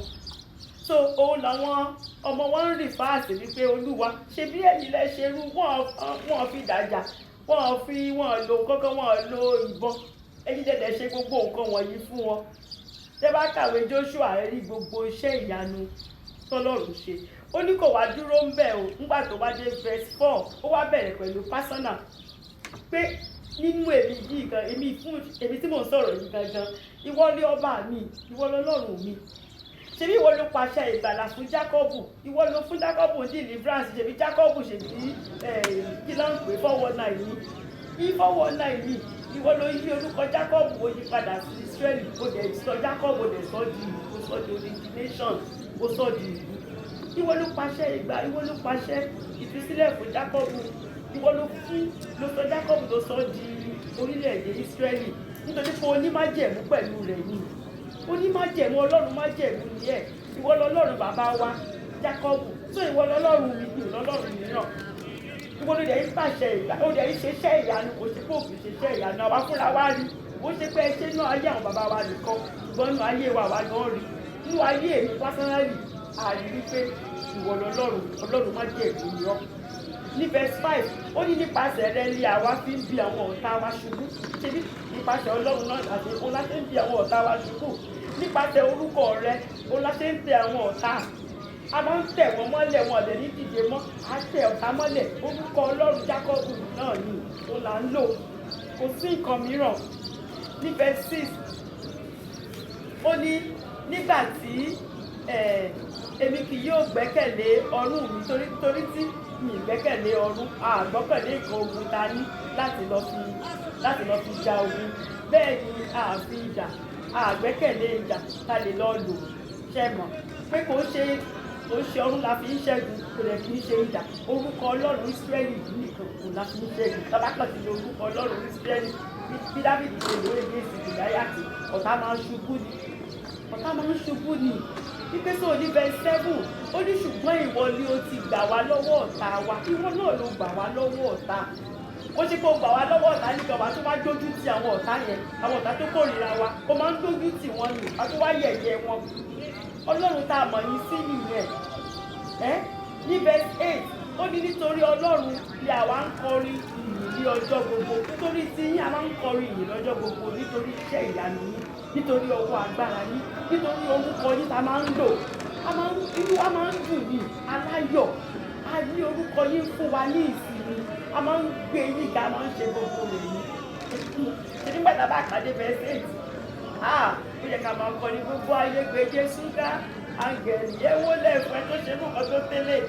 So òun làwọn ọmọ wọn ń rì fáàsì wípé, "Olúwa, ṣe bí ẹ̀yin lẹ ṣe rú wọn." Wọn fi dàjà, wọn fi wọn lo kọ́kọ́, wọn lo ìbọn. Ẹ̀yin dẹ̀dẹ̀ ṣe gbogbo nǹkan wọ̀nyí fún wọn. Tẹ́ bá kàwé Joshua, ẹ rí gbogbo iṣẹ́ ìyanu tọ́lọ́run ṣe. Ó ní kò wá dúró ń bẹ̀ o. Ńgbà tó wá dé verse 4, ó wá bẹ̀rẹ̀ pẹ̀lú personal pé nínú èmi yìí gan, èmi fún èmi tí mò ń sọ̀rọ̀ yìí gangan, ìwọ ni ọba mi, ìwọ lọ́lọ́run mi. Ṣebí ìwọ ló pàṣẹ ìgbàlà fún Jákọ́bù, ìwọ ló fún Jákọ́bù ní deliverance. Ṣebí Jákọ́bù, ṣebí kí ló ń pè, 419 ní, 419 ní. Ìwọ ló yí orúkọ Jákọ́bù, ó yí padà sí Ísírẹ́lì. Ó dẹ̀ sọ Jákọ́bù, ó dẹ̀ sọ di, ó sọ di odidi nation, ó sọ di ìlú. Ìwọ ló pàṣẹ ìgbà, ìwọ ló pàṣẹ ìtúsílẹ̀ fún Jákọ́bù, ìwọ ló fún, ló sọ Jákọ́bù, ló sọ di orílẹ̀-èdè Ísírẹ́lì, nítorí pé onímájẹ̀mú pẹ̀lú rẹ̀ ni. Onímájẹ̀mú, Ọlọ́run májẹ̀mú ni ẹ̀. Ìwọ lọ́lọ́run bàbá wa Jákọ́bù tó, ìwọ lọ́lọ́run mi, mi ò lọ́lọ́run mìíràn. Ìwọ ló dẹ̀ ń pàṣẹ ìgbà, ó dẹ̀ ń ṣe iṣẹ́ ìyanu. Kò ṣe pé òfin ṣe iṣẹ́ ìyanu, àwa fúnra wa rí. Ó ṣe pé ẹ ṣe nú ayé àwọn bàbá wa nìkan, ṣùgbọ́n nú ayé wa, àwa gan rí. Nú ayé èmi personally, àrí wípé ìwọ lọ́lọ́run, Ọlọ́run májẹ̀mú ni ọ́. Ní verse 5, ó ní nípasẹ̀ rẹ ni àwa fi ń bi àwọn ọ̀tá wa ṣubú. Ṣebí nípasẹ̀ Ọlọ́run náà àti òun la ṣe ń bi àwọn ọ̀tá wa ṣubú. Nípasẹ̀ orúkọ rẹ òun la ṣe ń tẹ àwọn ọ̀tá, a máa ń tẹ̀ wọ́n mọ́lẹ̀, wọn ọ̀dẹ̀ ní dìde mọ́. A tẹ ọ̀tá mọ́lẹ̀. Orúkọ Ọlọ́run Jákọ́bù náà ni òun là ń lò, kò sí nǹkan mìíràn. Ní verse 6, ó ní nígbà tí èmi kì yóò gbẹ́kẹ̀lé ọrún mi, torí tí mi ì gbẹ́kẹ̀lé ọrún, àgbọ́kẹ̀lé nǹkan ogun ta ní láti lọ fi ja ogun. Bẹ́ẹ̀ ni a fi idà, àgbẹ́kẹ̀lé idà ta lè lọ lò. Ṣe mọ̀ pé kò ń ṣe ọrún la fi ń ṣẹ́gun, kò dẹ̀ kì í ṣe idà. Orúkọ Ọlọ́run Ísírẹ́lì yìí nìkan kò la fi ń ṣẹ́gun. Tábàkàn ti lo orúkọ Ọlọ́run Ísírẹ́lì bí Dáfídì ṣe lò against Gòláyátì, ọ̀tá máa ń ṣubú ni, ọ̀tá máa ń ṣubú ni. Wípé sọ ní verse 7, ó ní ṣùgbọ́n ìwọ ni o ti gbà wá lọ́wọ́ ọ̀tá wa. Ìwọ náà ló gbà wá lọ́wọ́ ọ̀tá. Ó ṣe pé ó gbà wá lọ́wọ́ ọ̀tá nìkan, wá tó wá dójú ti àwọn ọ̀tá yẹn, àwọn ọ̀tá tó kórìíra wa, ó máa ń dójú tì wọ́n nù, wá tó wá yẹ̀yẹ́ wọn. Ọlọ́run tá a mọ̀ yín sí nìyẹn ẹ́. Ní verse 8, ó ní nítorí Ọlọ́run ni àwa ń kọrin ìyìn ní ọjọ́ gbogbo. Nítorí tí yín, a máa ń kọrin ìyìn lọ́jọ́ gbogbo, nítorí iṣẹ́ ìyanu yín, nítorí ọwọ́ agbára yín, nítorí orúkọ yín tá a máa ń lò. A máa ń, inú wa máa ń dùn ní aláyọ̀. A ní orúkọ yín fún wa ní ìsinmi. A máa ń gbé yín ga, a máa ń ṣe gbogbo rẹ̀ yìí. Nígbà tá a bá pàdé verse 8, ah, ó yẹ ká máa kọrin, "Gbogbo ayé gbé Jésù ga, áńgẹ̀lì ẹ wólẹ̀ fún ẹ tó ṣe mú nǹkan tó tẹ́lẹ̀."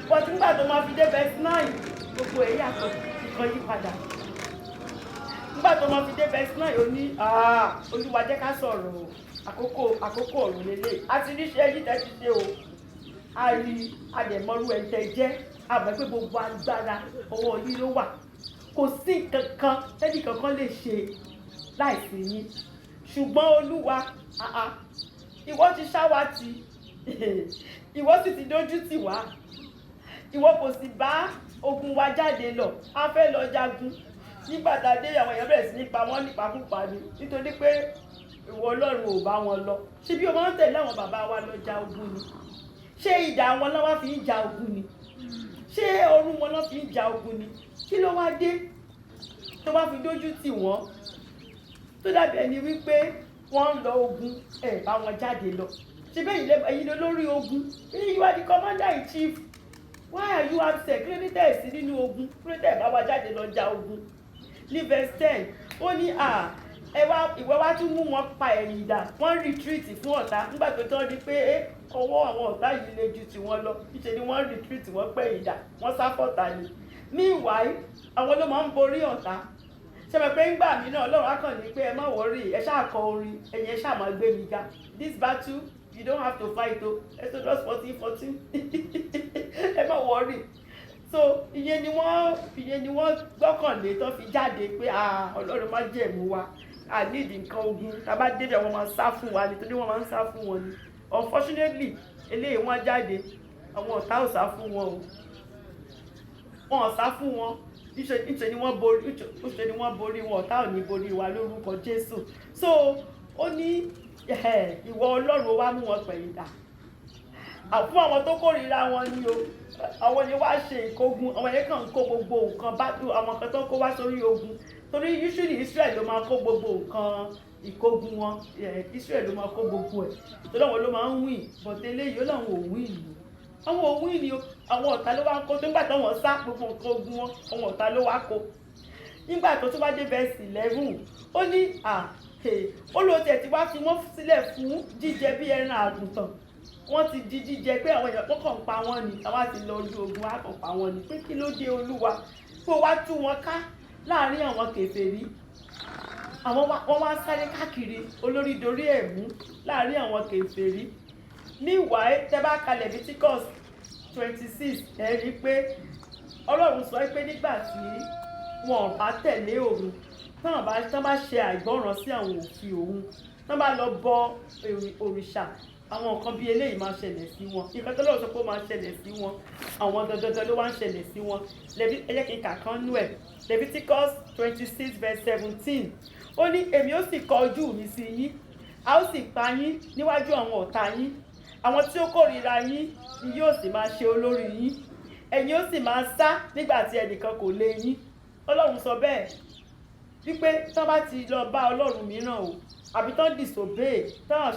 But nígbà tó máa fi dé verse 9, gbogbo ẹ̀ yàtọ̀, nǹkan yí padà. Nígbà tó máa fi dé verse 9, ó ní, "Ah, Olúwa, jẹ́ ká sọ̀rọ̀ o. Àkókò ọ̀rọ̀ lélẹ̀. A ti ríṣẹ́ yìí tẹ́ ti ṣe o, a rí, a dẹ̀ mọ́rú ẹ̀ tẹ́ jẹ́. A mọ̀ pé gbogbo agbára ọwọ́ yín ló wà. Kò sí nǹkan kan tẹ́nì kankan lè ṣe láìsí yín. Ṣùgbọ́n Olúwa, ah ah, ìwọ ti ṣá wa tì, ìwọ sì ti dójú tì wá. Ìwọ kò sì bá ogun wa jáde lọ. A fẹ́ lọ jagun, nígbà tá a dé, àwọn èèyàn bẹ̀rẹ̀ sí ní pa wọ́n nípakúpa ni, nítorí pé ìwọ Ọlọ́run ò bá wọn lọ. Ṣé bí o máa ń tẹ̀lé àwọn bàbá wa lọ ja ogun ni? Ṣé idà wọn lọ́wọ́ fi ń ja ogun ni? Ṣé ọrún wọn lọ́ fi ń ja ogun ni? Kí ló wá dé tó wá fi dójú tì wọ́n, tó dàbí ẹni wípé wọ́n ń lọ ogun, ẹ̀ bá wọn jáde lọ? Ṣé bẹ́ẹ̀ ẹ̀yin ló lórí ogun? You are the commander in chief. Why are you absent? Kí ló dé tẹ̀ sí nínú ogun? Kí ló dé tẹ̀ bá wa jáde lọ ja ogun?" Ní verse 10, ó ní à ẹ wá, ìwọ wá tún mú wọn pa ẹ̀yìn dà, wọ́n retreat fún ọ̀tá. Nígbà tó tán di pé ọwọ́ àwọn ọ̀tá yìí le ju tiwọn lọ, níṣẹ́ ni wọ́n retreat, wọ́n pẹ̀yìn dà, wọ́n sá fọ̀tá ni. Meanwhile, àwọn ló máa ń borí ọ̀tá. Ṣe mọ̀ pé ńgbà mí náà, Ọlọ́run á kàn ní pé ẹ má worry, ẹ ṣáà kọ orin, ẹ̀yin ẹ ṣáà máa gbé mi ga. This battle, you don't have to fight o. Exodus 14:14. Ẹ má worry. So ìyẹn ni wọ́n gbọ́kànlé tó fi jáde pé, ah, Ọlọ́run májẹ̀mú wa, a need nǹkan ogun. Tá a bá débẹ̀, wọ́n máa sá fún wa, nítorí wọ́n máa ń sá fún wọn ni. Unfortunately, eléyìí wọ́n jáde, àwọn ọ̀tá ò sá fún wọn o, wọn ò sá fún wọn. Níṣẹ́ ni wọ́n borí wọn. Ọ̀tá ò ní borí wa lórúkọ Jésù. So ó ní ìwọ Ọlọ́run wá mú wọn pẹ̀yìn dà fún àwọn tó kórìíra wọn ni o. Àwọn yẹn wá ṣe ìkógun, àwọn yẹn kàn ń kó gbogbo nǹkan bá àwọn kan tó ń kó wá sórí ogun, torí usually Israel ló máa kó gbogbo nǹkan ìkógun wọn. Israel ló máa kó gbogbo ẹ̀, torí àwọn ló máa ń win. But eléyìí, ó láwọn ò win ni. Àwọn ò win o, àwọn ọ̀tá ló wá ń kó tó. Nígbà táwọn sá, gbogbo nǹkan ogun wọn, àwọn ọ̀tá ló wá kó. Nígbà tó tún wá dé verse 11, ó ní à ó ló tiẹ̀ ti wá fi wọ́n sílẹ̀ fún jíjẹ bí ẹran àgùntàn. Wọ́n ti di jíjẹ, pé àwọn èèyàn wọ́n kàn ń pa wọ́n ni. Àwọn àti lọ ojú ogun, á kàn pa wọ́n ni. Pé kí ló dé, Olúwa, pé ó wá tú wọn ká láàrin àwọn kèfèrí? Àwọn wọ́n wá sáré káàkiri, olórí dorí ẹ̀ mú láàrin àwọn kèfèrí. Meanwhile, tẹ́ bá ka Leviticus 26, ẹ rí i pé Ọlọ́run sọ pé nígbà tí wọn ò bá tẹ̀lé òun, tán bá ṣe àìgbọ́ràn sí àwọn òfin òun, tán bá lọ bọ òrìṣà, àwọn nǹkan bíi eléyìí máa ṣẹlẹ̀ sí wọn. Nǹkan tó lọ́wọ́ sọ pé ó máa ṣẹlẹ̀ sí wọn, àwọn gangan ló wá ń ṣẹlẹ̀ sí wọn. Ẹ jẹ́ kí n kà kan nú ẹ̀. Leviticus 26 verse 17, ó ní, "Èmi ó sì kọ ojú mi sí yín, a ó sì pa yín níwájú àwọn ọ̀tá yín. Àwọn tí ó kórìíra yín ni yóò sì máa ṣe olórí yín. Ẹ̀yin ó sì máa sá nígbà tí ẹnìkan kò lé yín." Ọlọ́run sọ bẹ́ẹ̀ wípé tán bá ti lọ bá ọlọ́run mìíràn o, àbí tán disobey, tán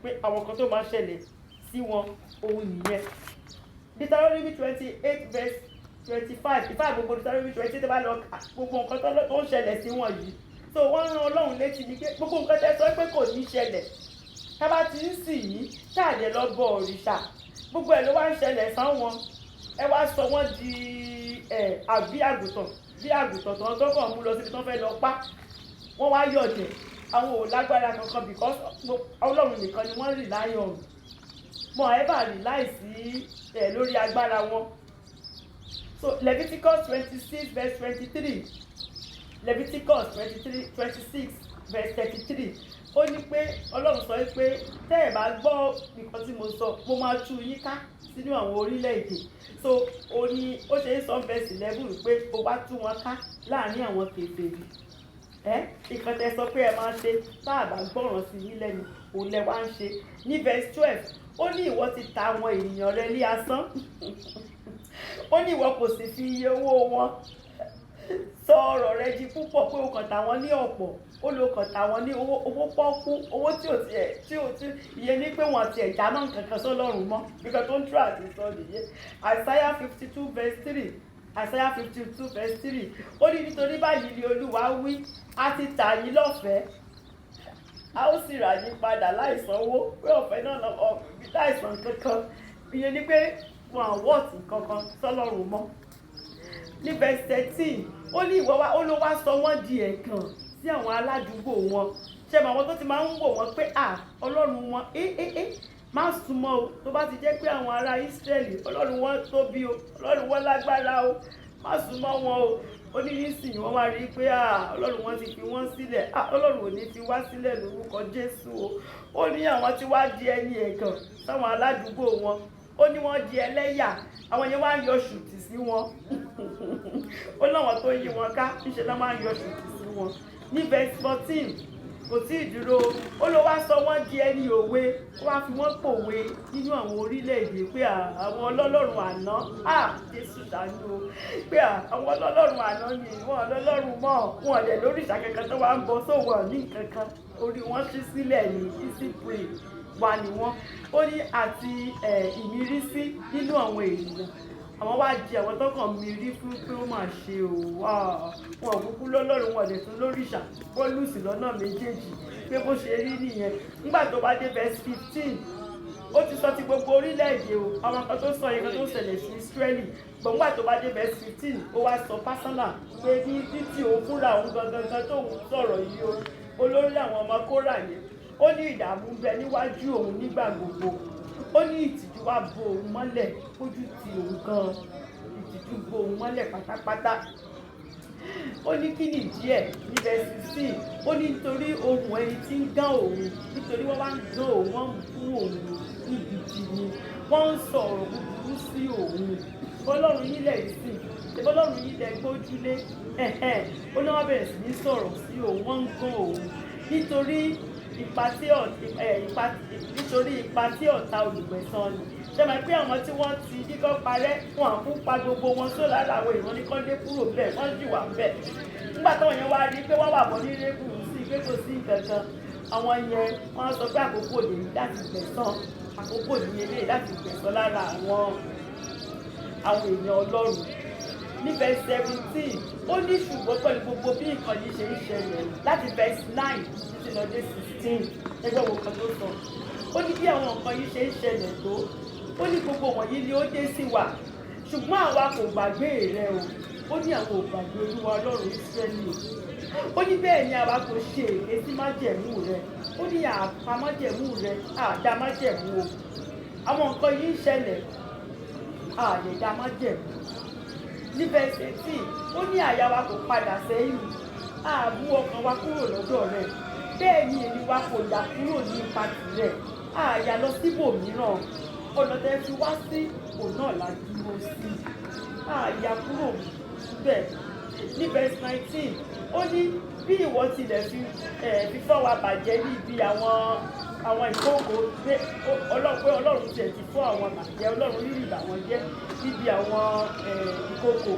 pé àwọn kan tó máa ṣẹlẹ̀ sí wọn, òun nìyẹn. Deuteronomy 28 verse 25, ìfá gbogbo Deuteronomy 28, tó bá lọ kà gbogbo nǹkan tó ń ṣẹlẹ̀ sí wọn yìí. So wọ́n rán Ọlọ́run létí ni pé gbogbo nǹkan tẹ́ sọ pé kò ní ṣẹlẹ̀ tá bá ti ń sìn yín, táàdé lọ bọ òrìṣà, gbogbo ẹ̀ ló wá ń ṣẹlẹ̀ sáwọn. Ẹ wá sọ wọ́n di ẹ̀ àbí àgùntàn, bí àgùntàn tó kàn mú lọ síbi tó fẹ́ lọ pa wọ́n. Wá yọ̀dẹ̀, àwọn ò lágbára kankan, because Ọlọ́run nìkan ni wọ́n rely on. Wọn ẹ bá rely sí ẹ lórí agbára wọn. So Leviticus 26 verse 23, Leviticus 23, 26 verse 33, ó ní pé Ọlọ́run sọ pé tẹ́ ẹ̀ bá gbọ́ nǹkan tí mo sọ, mo máa tú yín ká sínú àwọn orílẹ̀-èdè. So ó ní ó ṣe é sọ verse 11 pé ó wá tú wọn ká láàrin àwọn kèfèrí. Ẹ nǹkan tẹ́ sọ pé ẹ máa ṣe tá a bá gbọ́ràn sí yín lẹ́nu, òun lẹ wá ń ṣe. Ní verse 12, ó ní ìwọ ti ta àwọn ènìyàn rẹ ní asán. Ó ní ìwọ kò sì fi iye owó wọn sọ ọ̀rọ̀ rẹ di púpọ̀, pé o kàn tà wọ́n ní ọ̀pọ̀. Ó lọ kàn tà wọ́n ní owó, owó pọ́kú, owó tí ò tiẹ̀ tí ò tí ìyẹn ní pé wọ́n tiẹ̀ já mọ́ nǹkan kan sọ́lọ́run mọ́. Nǹkan tó ń tura àti sọ nìyẹn. Isaiah 52 verse 3, Isaiah 52 verse 3, ó ní, "Nítorí báyìí ni Olúwa wí: a ti tà yín lọ́fẹ̀ẹ́, a ó sì rà yín padà láìsanwó." Pé ọ̀fẹ́ náà lọ láìsan kankan, ìyẹn ni pé wọn à wọ́ọ̀tì kankan sọ́lọ́run mọ́. Ní verse 13, ó ní ìwọ wá, ó ló wá sọ wọ́n di ẹ̀gàn sí àwọn aládùúgbò wọn. Ṣé mọ àwọn tó ti máa ń wò wọ́n pé à ọlọ́run wọn, ẹ ẹ ẹ má súnmọ́ o. Tó bá ti jẹ́ pé àwọn ará Ísírẹ́lì, Ọlọ́run wọn tóbi o, Ọlọ́run wọn lágbára o, má súnmọ́ wọn o. Ó ní nísìnyí wọ́n wá rí i pé à Ọlọ́run wọn ti fi wọ́n sílẹ̀. À Ọlọ́run ò ní fi wá sílẹ̀ lórúkọ Jésù o. Ó ní àwọn tí wá di ẹni ẹ̀gàn sáwọn aládùúgbò wọn. Ó ní wọ́n di ẹlẹ́yà, àwọn yẹn wá ń yọ ṣùtì sí wọn. Ó láwọn tó yí wọn ká, níṣẹ́ ló máa ń yọ ṣùtì sí wọn. Ní verse 14, kò tí ì dúró. Ó ló wá sọ wọ́n di ẹni òwe, ó wá fi wọ́n pòwe nínú àwọn orílẹ̀-èdè pé àwọn ọlọ́lọ́run àná, à Jésù ṣàánú o, pé àwọn ọlọ́lọ́run àná ni wọ́n ọlọ́lọ́run mọ́ wọn lẹ̀ lóríṣà kankan tó wá ń bọ sóhun ní nǹkan kan. Orí wọn ṣí sílẹ̀ ní easy prey wà ní wọn. Ó ní àti ìmírísí nínú àwọn ènìyàn, àwọn wá di àwọn tó kàn mírí fún pé ó mà ṣe o, wọn ò kúkú lọ́lọ́run, wọn lè tún lóríṣà, wọ́n lose lọ́nà méjèèjì. Pé bó ṣe rí nìyẹn. Nígbà tó bá dé verse 15, ó ti sọ ti gbogbo orílẹ̀-èdè o, àwọn kan tó sọ yẹn kan tó ṣẹlẹ̀ sí Ísírẹ́lì. Gbọ̀ngbà tó bá dé verse 15, ó wá sọ personal pé ní tí òun fúnra òun gangan gan tóun sọ̀rọ̀ yìí o, olórí àwọn ọmọ Kórà yẹn, ó ní ìdààmú ń bẹ níwájú òun nígbà gbogbo. Ó ní ìtìjú wá bo òun mọ́lẹ̀, ojú ti òun gan, ìtìjú bo òun mọ́lẹ̀ pátápátá. Ó ní kí nìdí ẹ̀? Ní verse 16, ó ní nítorí ohùn ẹni tí ń gán òun, nítorí wọ́n wá ń gán òun, wọ́n ń bú òun níbi tí ni wọ́n ń sọ̀rọ̀ búburú sí òun. Ọlọ́run yín lẹ̀ sí, Ọlọ́run yín lẹ̀ gbójúlé. Ó ní wọ́n bẹ̀rẹ̀ sí ní sọ̀rọ̀ sí òun, wọ́n ń gán òun nítorí ipa tí ọ̀tá olùgbẹ̀san ni. Ṣe máa pé àwọn tí wọ́n ti ní kọ́ parẹ́, wọn àkú pa gbogbo wọn só lára àwọn èèyàn ní kọ́ dé kúrò bẹ́ẹ̀, wọ́n sì wà bẹ́ẹ̀. Nígbà táwọn yẹn wá rí pé wọ́n wà bọ́ ní rébù sí pé kò sí nǹkan kan, àwọn yẹn wọ́n sọ pé àkókò lè láti gbẹ̀san. Àkókò ní eléyìí láti gbẹ̀san lára àwọn èèyàn Ọlọ́run. Ní verse 17, ó ní ṣùgbọ́n pẹ̀lú gbogbo bí nǹkan yìí ṣe ń ṣẹlẹ̀, láti verse 9 títí lọ dé 16, ẹgbẹ́ wo kan tó sọ, ó ní bí àwọn nǹkan yìí ṣe ń ṣẹlẹ̀ tó, ó ní gbogbo wọ̀nyí ni ó dé sí wa, ṣùgbọ́n àwa kò gbàgbé rẹ o. Ó ní àwọn ò gbàgbé Olúwa Ọlọ́run Ísírẹ́lì o. Ó ní bẹ́ẹ̀ ni àwa kò ṣe èké sí májẹ̀mú rẹ. Ó ní àpá májẹ̀mú rẹ, àdá májẹ̀mú o. Àwọn nǹkan yìí ń ṣẹlẹ̀, àlè dá májẹ̀mú. Ní verse 18, ó ní àyà wa kò padà sẹ́yìn, a mú ọkàn wa kúrò lọ́dọ̀ rẹ̀, bẹ́ẹ̀ ni èmi wa kò yà kúrò ní ipa tirẹ̀, a yà lọ síbòmíràn. Ọ̀nà tẹ́ fi wá sí, òun náà la dúró sí, a yà kúrò bẹ́ẹ̀. Ní verse 19, ó ní bí ìwọ tilẹ̀ fi fífọ́ wa bàjẹ́ níbi àwọn ìkókò, pé Ọlọ́run tiẹ̀ ti fọ́ àwọn bàjẹ́, Ọlọ́run rírì bà wọ́n jẹ́ níbi àwọn ìkókò,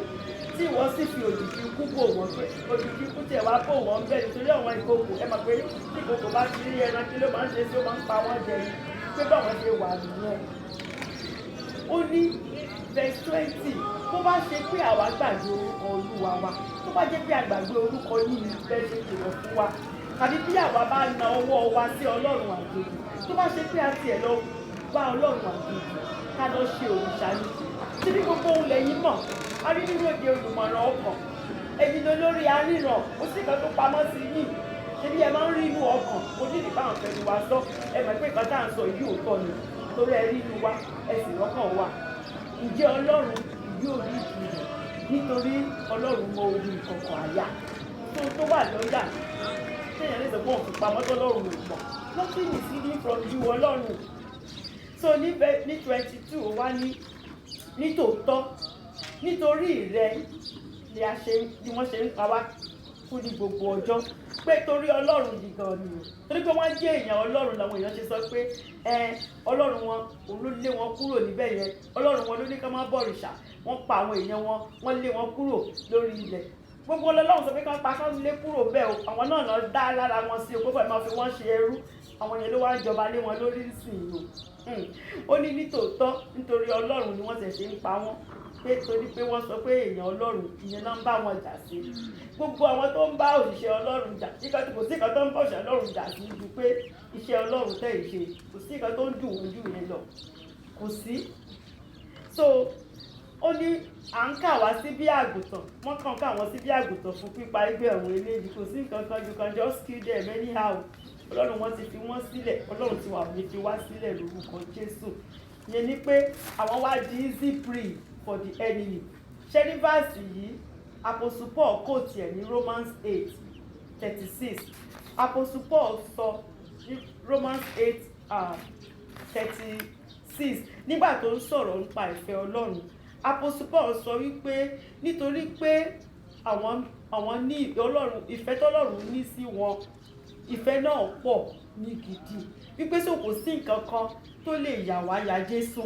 tí ìwọ sì fi òjìji ikú bò wọ́n, pé òjìji ikú tiẹ̀ wá bò wọ́n bẹ́ẹ̀ nítorí àwọn ìkókò. Ẹ mọ̀ pé tí ìkókò bá ti rí ẹran, kí ló máa ń ṣe sí? Ó máa ń pa wọ́n jẹ ni, pé báwọn ṣe wà nìyẹn. Ó ní verse 20, tó bá ṣe pé àwa gbàgbé orúkọ Olúwa wa, tó bá jẹ́ pé a gbàgbé orúkọ yìí bẹ́ẹ̀ ṣe kìlọ̀ fún wa, tàbí bí àwa bá na ọwọ́ wa sí ọlọ́run àjèjì, tó bá ṣe pé a tiẹ̀ lọ bá ọlọ́run àjèjì, ká lọ ṣe òrìṣà ni, síbi gbogbo ohun lẹ́yìn mọ̀, a rí nínú òde olùmọ̀ràn ọkàn, ẹ̀yin lolórí aríran, ó sì kan tó pamọ́ sí yìí, ṣebí ẹ máa ń rí inú ọkàn. Kò ní ìdí báwọn fẹnu wa sọ, ẹ mọ̀ pé nǹkan tá à ń sọ yìí òótọ́ ni, torí ẹ rí inú wa, ẹ sì rọ́kàn wa. Ǹjẹ́ Ọlọ́run yóò rí ìdí rẹ̀? Nítorí Ọlọ́run mọ orí ìkọ̀kọ̀ àyà tó wà lọ́yà téèyàn lè sọ pé òun fi pamọ́ tọ́lọ́run ò mọ̀. Nothing is hidden from you, Ọlọ́run. So ní 22, wá ní nítòótọ́, nítorí rẹ ni a ṣe ni wọ́n ṣe ń pa wá kú ní gbogbo ọjọ́, pé torí Ọlọ́run yìí gan ni o, torí pé wọ́n jẹ́ èèyàn Ọlọ́run làwọn èèyàn ṣe sọ pé ẹ Ọlọ́run wọn, òun ló lé wọn kúrò níbẹ̀ yẹn, Ọlọ́run wọn ló ní ká má bọ̀rìṣà. Wọ́n pa àwọn èèyàn wọn, wọ́n lé wọn kúrò lórí ilẹ̀. Gbogbo Ọlọ́run sọ pé ká pa, kán lé kúrò bẹ́ẹ̀ o, àwọn náà lọ dá lára wọn sí o, kó fẹ́ máa fi wọ́n ṣe ẹrú. Àwọn yẹn ló wá ń jọba lé wọn lórí nísìnyí o. Ó ní nítòótọ́, nítorí Ọlọ́run ni wọ́n ṣẹ̀ ṣe ń pa wọ́n, pé torí pé wọ́n sọ pé èèyàn Ọlọ́run, ìyẹn náà ń bá wọn jà sí. Gbogbo àwọn tó ń bá òṣìṣẹ́ Ọlọ́run jà, kò sí nǹkan tó ń bá òṣìṣẹ́ Ọlọ́run jà sí ju pé iṣẹ́ Ọlọ́run tẹ̀ ṣe, kò sí nǹkan tó ń dùn ojú yẹn lọ, kò sí. So ó ní à ń kà wá sí bí àgùntàn, wọ́n kàn kà wọ́n sí bí àgùntàn fún pípa. Ẹgbẹ́ ọ̀hún eléyìí, kò sí nǹkan kan, you can just kill them anyhow. Ọlọ́run wọn ti fi wọ́n sílẹ̀, Ọlọ́run ti wà ní fi wá sílẹ̀ lórúkọ Jésù. Ìyẹn ni pé àwọn wá di easy prey for the enemy. Ṣé ní verse yìí, Apostle Paul quote ẹ̀ ní Romans 8:36. Apostle Paul sọ ní Romans 8:36, nígbà tó ń sọ̀rọ̀ nípa ìfẹ́ Ọlọ́run, Apostle Paul sọ wípé nítorí pé àwọn ní Ọlọ́run, ìfẹ́ tọ́lọ́run ní sí wọn, ìfẹ́ náà pọ̀ ní gidi, wípé so kò sí nǹkan kan tó lè yà wá ya Jésù,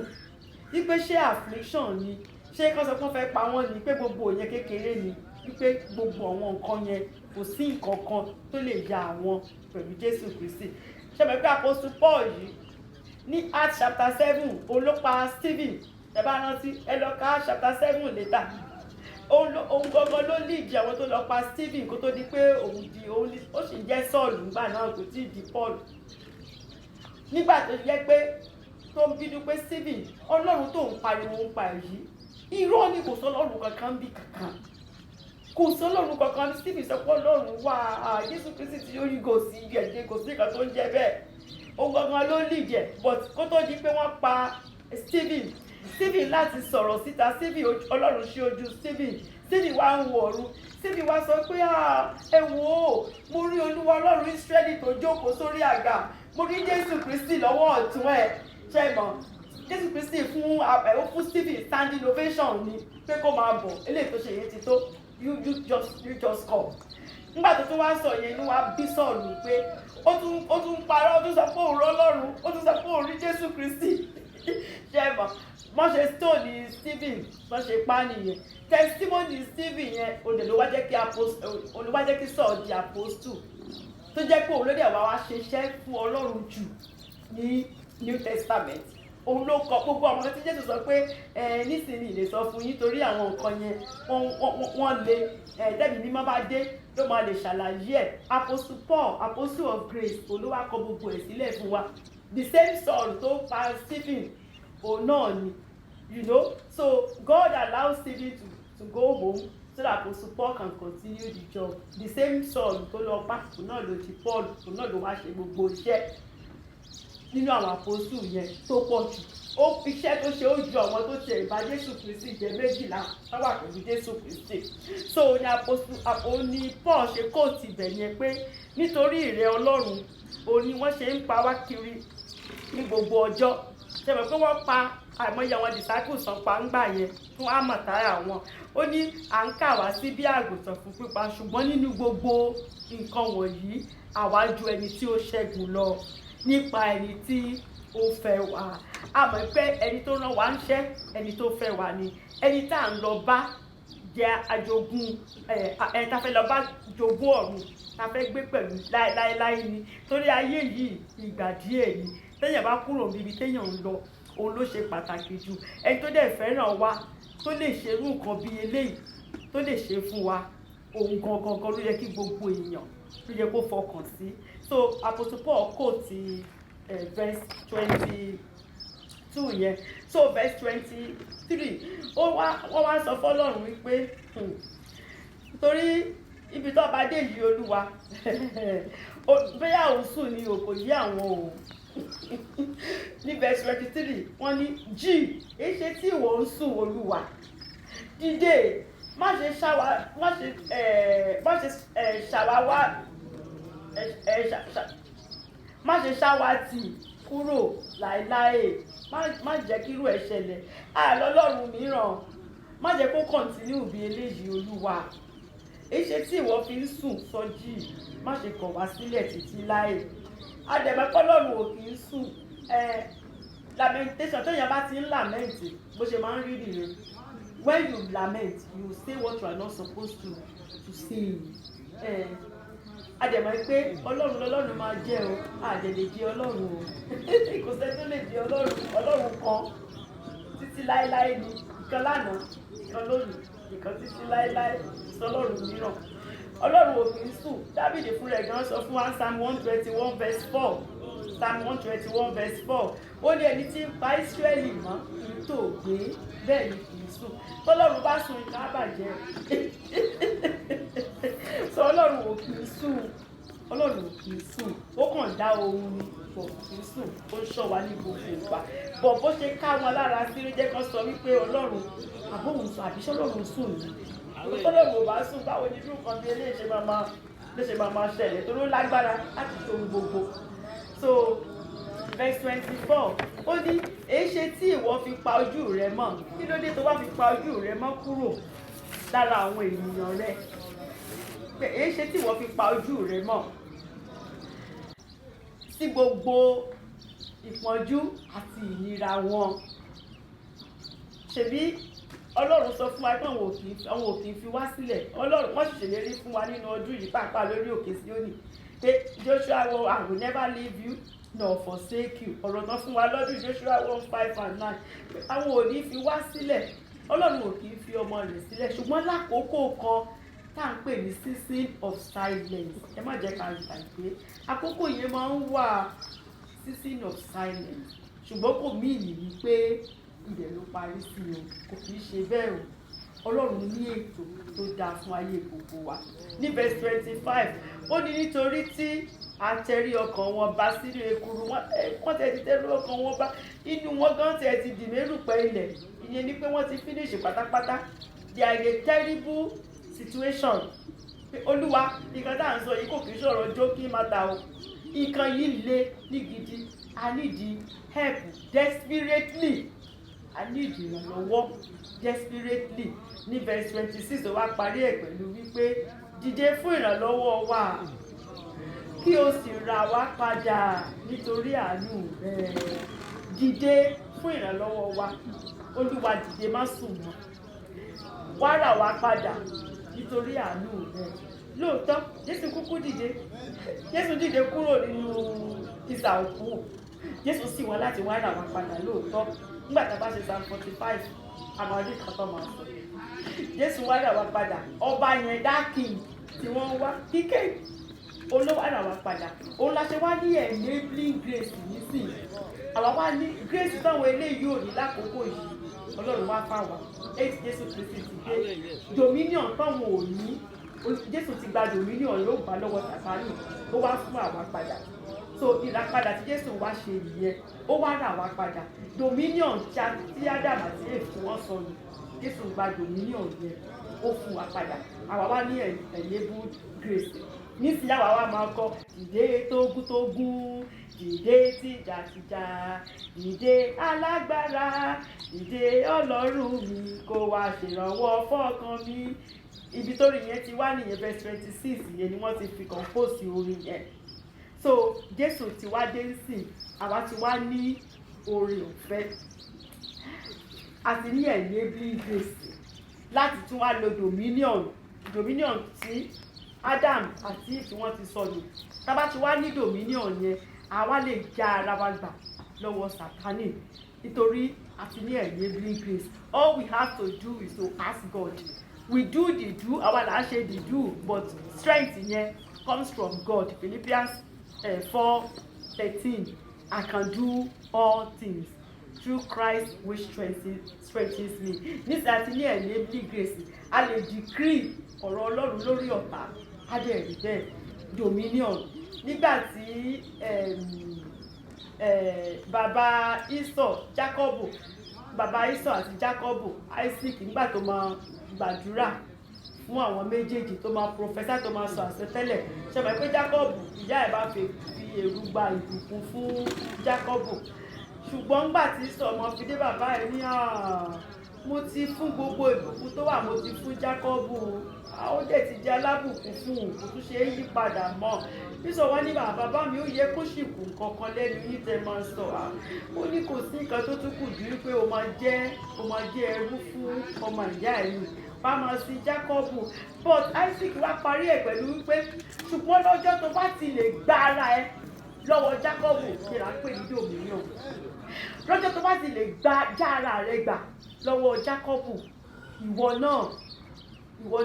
wípé ṣé affliction ni, ṣé kán sọ pé wọ́n fẹ́ pa wọ́n ni, pé gbogbo yẹn kékeré ni, wípé gbogbo àwọn nǹkan yẹn, kò sí nǹkan kan tó lè ya àwọn pẹ̀lú Jésù Kristi. Ṣe mọ̀ pé Apostle Paul yìí, ní Acts chapter 7, olópa Stephen? Ẹ bá rántí, ẹ lọ ka Acts chapter 7 later. Òun gangan ló lead àwọn tó lọ pa Stephen kó tó di pé òun di òun ní, ó sì ń jẹ́ Saul nígbà náà, kò tí ì di Paul. Nígbà tó jẹ́ pé tó ń bínú pé Stephen, Ọlọ́run tó ń pariwo ń pa èyí, irọ́ ni, kò sọ Ọlọ́run kankan bí kankan, kò sọ Ọlọ́run kankan. Stephen sọ pé Ọlọ́run wà á, Jésù Kristi tí ó yí, kò sí ẹ̀jẹ̀, kò sí nǹkan tó ń jẹ́ bẹ́ẹ̀. Òun gangan ló lead ẹ̀, but kó tó di pé wọ́n pa Stephen, Stephen láti sọ̀rọ̀ síta. Stephen, Ọlọ́run ṣí ojú Stephen. Stephen wá ń wo ọ̀run. Stephen wá sọ pé, "Ah, ẹ wò ó, mo rí Olúwa Ọlọ́run Ísírẹ́lì tó jókòó sórí àga, mo rí Jésù Kristi lọ́wọ́ ọ̀tún ẹ̀." Ṣe mọ̀, Jésù Kristi fún ẹ, ó fún Stephen standing ovation ni pé kó máa bọ̀, eléyìí tó ṣe yẹn ti tó, you just come. Nígbà tó tún wá sọ yẹn, inú wa bí Sọ́ọ̀lù pé ó tún parọ́, ó tún sọ pé òun rọ́ Ọlọ́run, ó tún sọ pé òun rí Jésù Kristi. Ṣe mọ̀, wọ́n ṣe stone Stephen, wọ́n ṣe pa nìyẹn. Testimony Stephen yẹn òde ló wá jẹ́ kí apostle, ló wá jẹ́ kí Saul di apostle, tó jẹ́ pé òun ló dẹ̀ wá wá ṣiṣẹ́ fún Ọlọ́run jù ní New Testament. Òun ló kọ gbogbo àwọn tí Jésù sọ pé ẹ nísìnyí lè sọ fún yín, torí àwọn nǹkan yẹn wọ́n le ẹ, tẹ́mi Mímọ́ bá dé ló máa lè ṣàlàyé ẹ̀. Apostle Paul, apostle of grace, òun ló wá kọ gbogbo ẹ̀ sílẹ̀ fún wa. The same Saul tó pa Stephen, òun náà ni. So God allow Stephen to go home so that Apostle Paul can continue the job. The same Saul tó lọ pa, òun náà ló ti Paul, òun náà ló wá ṣe gbogbo iṣẹ́ nínú àwọn apostle yẹn tó pọ̀ jù. Ó iṣẹ́ tó ṣe, ó ju àwọn tó ṣe ìbá Jésù Kristi jẹ 12 tó wà pẹ̀lú Jésù Kristi. So ní apostle, ó ní Paul ṣe quote ibẹ̀ yẹn pé nítorí ìrẹ Ọlọ́run, òun ni wọ́n ṣe ń pa wá kiri ní gbogbo ọjọ́. Ṣe mọ̀ pé wọ́n pa àìmọye àwọn disciples tán pa ńgbà yẹn fún àmọ̀tára wọn. Ó ní à ń kà wá sí bí àgùntàn fún pípa, ṣùgbọ́n nínú gbogbo nǹkan wọ̀nyí, àwa ju ẹni tí ó ṣẹ́gun lọ nípa ẹni tí ó fẹ́ wá. A mọ̀ pé ẹni tó rán wa ń ṣẹ́, ẹni tó fẹ́ wá ni. Ẹni tá à ń lọ bá jẹ́ ajogún ẹ, ẹni tá a fẹ́ lọ bá jogún ọ̀run, tá a fẹ́ gbé pẹ̀lú láéláé ni, torí ayé yìí, ìgbà díẹ̀ ni. Téèyàn bá kúrò níbi téèyàn ń lọ, òun ló ṣe pàtàkì jù. Ẹni tó dẹ̀ fẹ́ràn wa, tó lè ṣerú nǹkan bí eléyìí, tó lè ṣe fún wa, òun gangan gan ló yẹ kí gbogbo èèyàn ló yẹ kó fọkàn sí. So Apostle Paul quote verse 22 yẹn. So verse 23, ó wá, wọ́n wá sọ fọ́lọ́run wípé, torí ibi tó bá dé yìí, Olúwa, bóyá òun sùn ní o, kò yí àwọn o. Ní verse 23, wọ́n ní, "Jí, èṣe tí ìwọ ń sùn, Olúwa? Dìde, má ṣe ṣáwa, má ṣe ṣàwá wá, má ṣe ṣáwa tì kúrò láéláé. Má jẹ́ kí irú ẹ̀ ṣẹlẹ̀. Àlọ́lọ́run mìíràn, má jẹ́ kó continue bí eléyìí. Olúwa, èṣe tí ìwọ fi ń sùn? Sọjí, má ṣe kọ̀ wá sílẹ̀ títí láé." Àdẹ̀mẹ́kọ́lọ́run ò kì í sùn. Lamentation, téèyàn bá ti ń lament, bó ṣe máa ń rí nìyẹn. When you lament, you say what you are not supposed to say. Àdẹ̀mọ́ pé Ọlọ́run lọ́lọ́run máa jẹ́ o, àdẹ̀ lè di Ọlọ́run o. Kò sẹ́ni tó lè di Ọlọ́run. Ọlọ́run kan títí láéláé ni. Ìkan lánàá, ìkan lónìí, ìkan títí láéláé. Sọlọ́run mìíràn, Ọlọ́run ò kì í sùn. Dábìdì fúnra ẹ̀ gan sọ fún wa, Psalm 121 verse 4, Psalm 121 verse 4, ó ní ẹni tí ń pa Ísírẹ́lì mọ́ kì í tó gbé, bẹ́ẹ̀ ni kì í sùn. Tọ́lọ́run bá sùn, ìka á bàjẹ́. Sọ Ọlọ́run ò kì í sùn, Ọlọ́run ò kì í sùn. Ó kàn dá oorun ni, kò kì í sùn. Ó ń ṣọ́ wa ní gbogbo ìgbà. Bọ̀ bó ṣe ká wọn lára sí ló jẹ́ kán sọ wípé, Ọlọ́run, àbóhùn sùn, àbí ṣọlọ́run sùn ni? Tọ́lọ́run ò bá sùn, báwo ni irú nǹkan bí eléyìí ṣe máa máa ló ṣe máa máa ṣẹlẹ̀? Torí ó lágbára láti ṣe ohun gbogbo. So verse 24, ó ní, "Èéṣe tí ìwọ fi pa ojú rẹ mọ́? Kí ló dé tó wá fi pa ojú rẹ mọ́ kúrò lára àwọn ènìyàn rẹ pé èéṣe tí ìwọ fi pa ojú rẹ mọ́ sí gbogbo ìpọ́njú àti ìnira wọn?" Ṣebí Ọlọ́run sọ fún wa pé àwọn ò kì í fi wá sílẹ̀. Ọlọ́run, wọ́n sì ṣèlérí fún wa nínú ọdún yìí pàápàá lórí òkè Síónì pé Joshua 1, "I will never leave you nor forsake you." Ọ̀rọ̀ tán fún wa lọ́dún, Joshua 1:5 and 9, pé àwọn ò ní fi wá sílẹ̀. Ọlọ́run ò kì í fi ọmọ rẹ̀ sílẹ̀, ṣùgbọ́n lákòókò kan tá à ń pè ní season of silence, ẹ má jẹ́ ká gbàgbé, àkókò yẹn máa ń wà, season of silence. Ṣùgbọ́n kò mean wípé ibẹ̀ ló parí sí o. Kò kì í ṣe bẹ́ẹ̀ o. Ọlọ́run ní ètò tó dáa fún ayé gbogbo wa. Ní verse 25, ó ní nítorí tí a tẹrí ọkàn wọn bá sínú ekuru, wọ́n tẹ̀ ti tẹrí ọkàn wọn bá, inú wọn gan tẹ̀ ti dì mérùpẹ̀ ilẹ̀. Ìyẹn ni pé wọ́n ti finish pátápátá. They are in a terrible situation. Pé Olúwa, nǹkan tá à ń sọ yìí kò kì í ṣọ̀rọ̀ joking matter o. Nǹkan yìí le ní gidi. I need help desperately. I need ìrànlọ́wọ́ desperately. Ní verse 26, ó wá parí ẹ̀ pẹ̀lú wípé, "Dìde fún ìrànlọ́wọ́ wa, kí o sì rà wá padà nítorí àánú rẹ." Dìde fún ìrànlọ́wọ́ wa. Olúwa, dìde, má sùn mọ́. Wá rà wá padà nítorí àánú rẹ. Lóòótọ́, Jésù kúkú dìde. Jésù dìde kúrò nínú ìsà òkú. Jésù sì wá láti wá rà wá padà lóòótọ́. Nígbà tá a bá ṣe Psalm 45, àwọn ọdún kan tó máa sọ Jésù wá rà wá padà. Ọba yẹn, that king tí wọ́n ń wá kíkẹ́ olówó rà wá padà, òun la ṣe wá ní enabling grace nísìnyí. Àwa wá ní grace táwọn eléyìí ò ní lákòókò yìí. Ọlọ́run wá fà wá eight. Jésù Kristi ti dé. Dominion táwọn ò ní, Jésù ti gba dominion, yóò gbà lọ́wọ́ Sàtánì, ó wá fún àwa padà. So ìràpadà tí Jésù wá ṣe nìyẹn, ó wá rà wá padà. Dominion tí Adam àti Eve tí wọ́n sọnù, Jésù gba dominion yẹn, ó fún wa padà. Àwa wá ní enabled grace nísìnyí. Àwa wá máa kọ: "Dìde tógúntógún, dìde tìjàtìjà, dìde alágbára, dìde Ọlọ́run mi, kó wá ṣèrànwọ́ fọ́kàn mi." Ibi tó rí yẹn ti wá nìyẹn. Verse 26 yẹn ni wọ́n ti fi compose orin yẹn. So Jésù ti wá dé nsìn, àwa ti wá ní oore ọ̀fẹ́ àti ní enabling grace láti tún wá lo dominion tí Adam àti Eve tí wọ́n ti sọnù. Tá bá ti wá ní dominion yẹn, àwa lè já ara wa gbà lọ́wọ́ Sátánì nítorí àti ní enabling grace. All we have to do is to ask God. We do the do, àwa là á ṣe the do, but strength yẹn comes from God. Philippians 4:13, "I can do all things through Christ which strengthens me." Nísìnyí, àti ní enabling grace, a lè decree ọ̀rọ̀ Ọlọ́run lórí ọ̀tá, á dẹ̀ rí bẹ́ẹ̀. Dominion, nígbà tí bàbá Esau, Jacob, bàbá Esau àti Jacob, Isaac, nígbà tó máa gbàdúrà fún àwọn méjèèjì, tó máa prophesy, tó máa sọ àsọtẹ́lẹ̀, ṣe mọ̀ pé Jacob, ìyá ẹ̀ bá fi èrú gba ìbùkún fún Jacob. Ṣùgbọ́n ńgbà tí Esau ọmọ fi dé, bàbá ẹ̀ ní, "Ah, mo ti fún gbogbo ìbùkún tó wà, mo ti fún Jacob, ó dẹ̀ ti jẹ́ alábùkún fún un, kò tún ṣe é yí padà mọ́." Esau wá ní, "Bàbá mi, ó yẹ kó sì kù nǹkan kan lẹ́nu yín tẹ́ máa sọ." À ó ní kò sí nǹkan tó tún kù ju wípé o máa jẹ́ ẹrú fún ọmọ ìyá ẹ̀ yìí, wàá máa sin Jacob. But Isaac wá parí ẹ̀ pẹ̀lú wípé, ṣùgbọ́n lọ́jọ́ tó bá ti lè gba ara ẹ lọ́wọ́ Jacob, kí là ń pè ní dominion, lọ́jọ́ tó bá ti lè gba já ara rẹ gbà lọ́wọ́ Jacob, ìwọ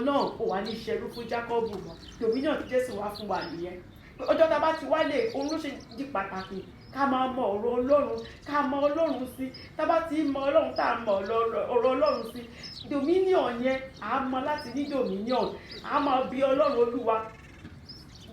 náà ò wá ní ṣerú fún Jacob mọ́. Dominion tí Jésù wá fún wa nìyẹn. Ọjọ́ tá a bá ti wá lè, òun ló ṣe di pàtàkì ká máa mọ ọ̀rọ̀ Ọlọ́run, ká mọ Ọlọ́run sí. Tá a bá ti mọ Ọlọ́run, tá a mọ ọ̀rọ̀ Ọlọ́run sí, dominion yẹn, à á mọ láti ní dominion. À á máa bí Ọlọ́run, Olúwa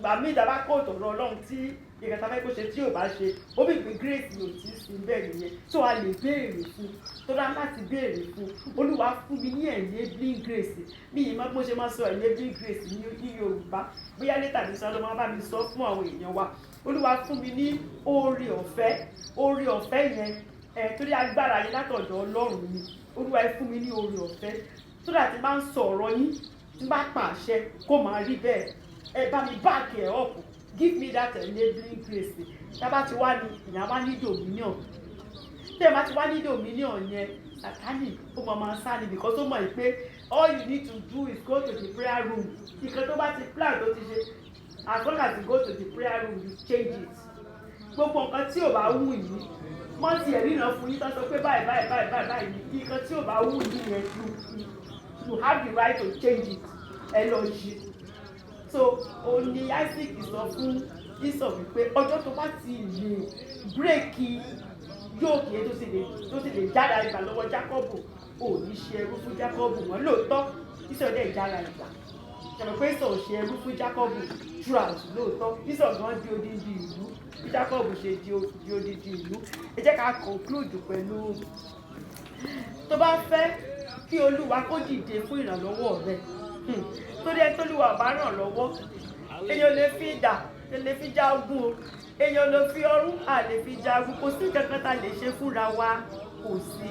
gbà mí. Ìdábà kóòtù ọ̀rọ̀ Ọlọ́run tí ìkẹta fẹ́ kó ṣe, tí ò bá ṣe, ó bí pé grace ni ò tí sí bẹ́ẹ̀ nìyẹn. Tó a lè béèrè fún, tó dá láti béèrè fún: "Olúwa, fún mi ní enabling grace." Mi yìí máa bó ṣe máa sọ enabling grace ní Yorùbá, bóyá later ní sọ ló máa bá mi sọ fún àwọn èèyàn wa. Olúwa, fún mi ní oore ọ̀fẹ́. Oore ọ̀fẹ́ yẹn ẹ̀, torí agbára yẹn látọ̀dọ̀ Ọlọ́run ni. Olúwa, ẹ fún mi ní oore ọ̀fẹ́ tó dà tí bá ń sọ ọ̀rọ̀ yín, tí bá pàṣẹ, kó máa rí bẹ́ẹ̀. Ẹ bá mi back ẹ̀ up. Give me that enabling grace. Tábà ti wá ní ìyá wá ní dominion, tí ẹ bá ti wá ní dominion yẹn, Sátánì ó máa sá ni, because ó mọ̀ pé all you need to do is go to the prayer room. Ìkan tó bá ti plan tó ti ṣe, as long as you go to the prayer room, you change it. Gbogbo nǹkan tí ò bá wù yín, wọ́n ti ẹ̀rí náà fún yín tó sọ pé báyìí báyìí báyìí báyìí báyìí ní nǹkan tí ò bá wù yín yẹn, you have the right to change it. Ẹ lọ yí. So òun ni Isaac sọ fún Esau wípé ọjọ́ tó bá ti lè break yoke yẹn, tó sì lè jára ìgbà lọ́wọ́ Jacob, ò ní ṣe ẹrú fún Jacob mọ́. Lóòótọ́, Esau dẹ̀ jára ìgbà. Ṣàmì pé Esau ṣe ẹrú fún Jacob throughout. Lóòótọ́, Esau gan di odindi ìlú bí Jacob ṣe di odindi ìlú. Ẹ jẹ́ ká conclude pẹ̀lú: tó bá fẹ́ kí Olúwa kó dìde fún ìrànlọ́wọ́ rẹ, torí ẹ tólúwa bá ràn lọ́wọ́, èèyàn lè fi idà, lè fi já ogun o, èèyàn lè fi ọrún, à lè fi jagun. Kò sí kankan tá a lè ṣe fúnra wa, kò sí.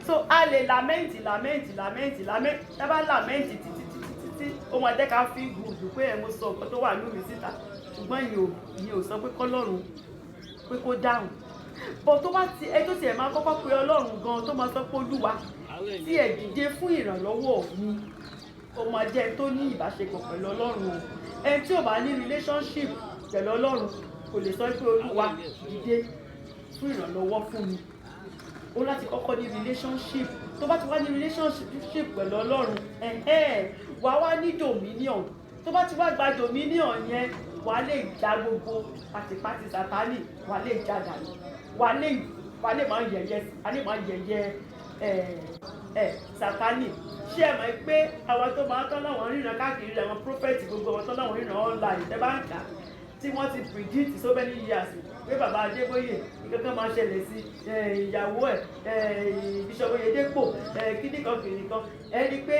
So a lè lament, lament, lament, lament. Tá a bá lament títí títí títí, ó máa jẹ́ ká feel good pé ẹ̀ mo sọ nǹkan tó wà nínú mi síta, ṣùgbọ́n ìyẹn ò sọ pé kọ́lọ́run pé kó dáhùn. Bọ̀ tó bá ti ẹ tó tiẹ̀ máa kọ́kọ́ pe Ọlọ́run gan, tó máa sọ pé, "Olúwa, tí ẹ dìde fún ìrànlọ́wọ́ mi," ó máa jẹ́ tó ní ìbáṣepọ̀ pẹ̀lú Ọlọ́run o. Ẹni tí ò bá ní relationship pẹ̀lú Ọlọ́run kò lè sọ pé, "Olúwa, dìde." fún ìrànlọ́wọ́ fún mi. Ó láti kọ́kọ́ ní relationship. Tó bá ti wá ní relationship pẹ̀lú Ọlọ́run, ẹ̀hẹ́n, wàá wá ní dominion. Tó bá ti wá gba dominion yẹn, wàá lè já gbogbo pàtìpàtì Sátánì, wàá lè já dànù, wàá lè máa yẹ̀yẹ́, wàá lè máa yẹ̀yẹ́ ẹ̀ ẹ̀ Sátánì. Ṣé ẹ mọ̀ pé àwọn tó máa ń tán láwọn ríran káàkiri, àwọn prophet, gbogbo àwọn tán láwọn ríran online, tẹ́ bá ń kà á, tí wọ́n ti predict so many years pé bàbá Adébóyè, nǹkan kan máa ṣẹlẹ̀ sí ìyàwó ẹ̀, Bishop Oyèdépò, kíní kan kìnì kan, ẹ rí i pé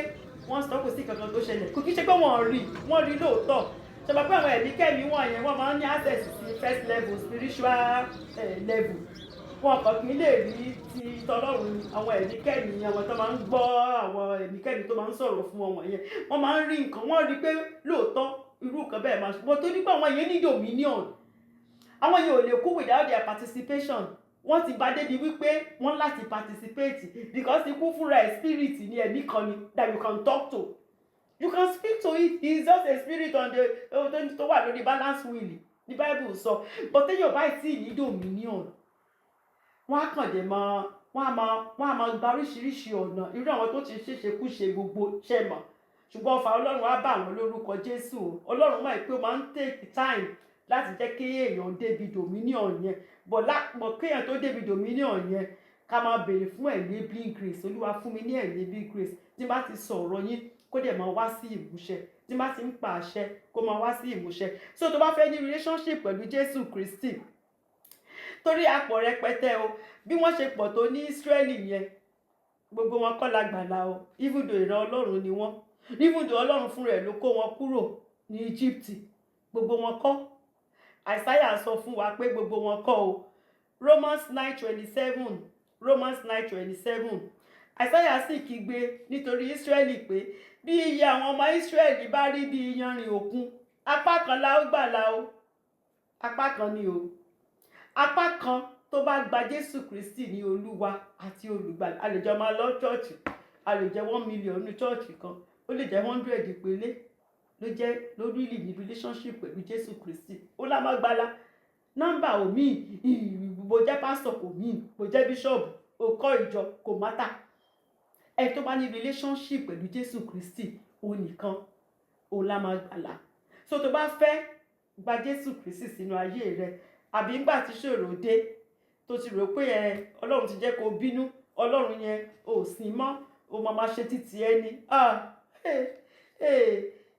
wọ́n sọ, kò sí kankan tó ṣẹlẹ̀. Kò kí ṣe pé wọ́n rí, wọ́n rí lóòótọ́. Ṣọlá pé àwọn ẹ̀mí kẹ́mi wọ̀nyẹn, wọ́n máa ń ní access sí first level, spiritual level. Wọn kàn kì í lè rí ti tọlọ́run. Àwọn ẹ̀mí kẹ́mi, àwọn tó máa ń gbọ́, àwọn ẹ̀mí kẹ́mi tó máa ń sọ̀rọ̀ fún wọn wọ̀nyẹn, wọ́n máa ń rí nǹkan. Wọ́n rí pé lóòótọ́ irú nǹkan bẹ́ẹ̀ máa ṣe. Tó nípa àwọn yẹn ní dominion, àwọn yẹn ò lè kú without their participation. Wọ́n ti bá débi wípé wọ́n láti participate, because ikú fúnra ẹ̀, spirit ni, ẹ̀mí kan ni that you can talk to, you can speak to it. He is just a spirit on the tó wà lórí balance wheel ní Bible sọ. But téèyàn báyìí tí ní dominion, wọ́n á kàn dé máa wọ́n á máa gba oríṣiríṣi ọ̀nà, irú àwọn tó ti ṣèṣekúṣe gbogbo ṣe mọ̀. Ṣùgbọ́n ọfà Ọlọ́run á bà wọ́n lórúkọ Jésù o. Ọlọ́run mọ̀ pé ó máa ń take time láti jẹ́ kí èèyàn débi dominion yẹn, but lápò kéèyàn tó débi dominion yẹn, ká máa béèrè fún enabling grace. Olúwa, fún mi ní enabling grace. Tí n bá ti sọ̀rọ̀ yín, kó dẹ̀ máa wá sí ìmúṣẹ. Tí n bá ti ń pa àṣẹ, kó máa wá sí ìmúṣẹ. So tó bá fẹ́ ní relationship pẹ̀lú Jésù Kristi, torí apọ̀ rẹpẹtẹ o, bí wọ́n ṣe pọ̀ tó ní Ísírẹ́lì yẹn, gbogbo wọn kọ́ la gbàlà o. Even though ìran Ọlọ́run ni wọ́n, even though Ọlọ́run fúnra ẹ̀ ló kó wọn kúrò ní Egypt, gbogbo wọn kọ́. Isaiah sọ fún wa pé gbogbo wọn kọ́ o. Romans 9:27, Romans 9:27. Isaiah sì kígbe nítorí Ísírẹ́lì pé bí iye àwọn ọmọ Ísírẹ́lì bá rí bí iyanrìn òkun, apá kan la ó gbàlà o. Apá kan ni o. Apá kan tó bá gba Jésù Kristi ní Olúwa àti Olùgbàlà. A lè jọ máa lọ church, a lè jẹ́ 1 million ní church kan, ó lè jẹ́ 100 péré ló jẹ́ lórí ní relationship pẹ̀lú Jésù Kristi, ó lá má gbala. Nọ́mbà omi, bó jẹ́ pásítọ̀ kò mí, bó jẹ́ bíṣọ̀bù, ó kọ́ ìjọ kò matter. Ẹ tó bá ní relationship pẹ̀lú Jésù Kristi, òun nìkan òun lá máa gbàlà. So tó bá fẹ́ gba Jésù Kristi sínú ayé rẹ, àbí ńgbà tí ṣòro dé, tó ti rò pé ẹ Ọlọ́run ti jẹ́ kó bínú, Ọlọ́run yẹn ò sí mọ́, ó máa máa ṣe títí ẹni, ah,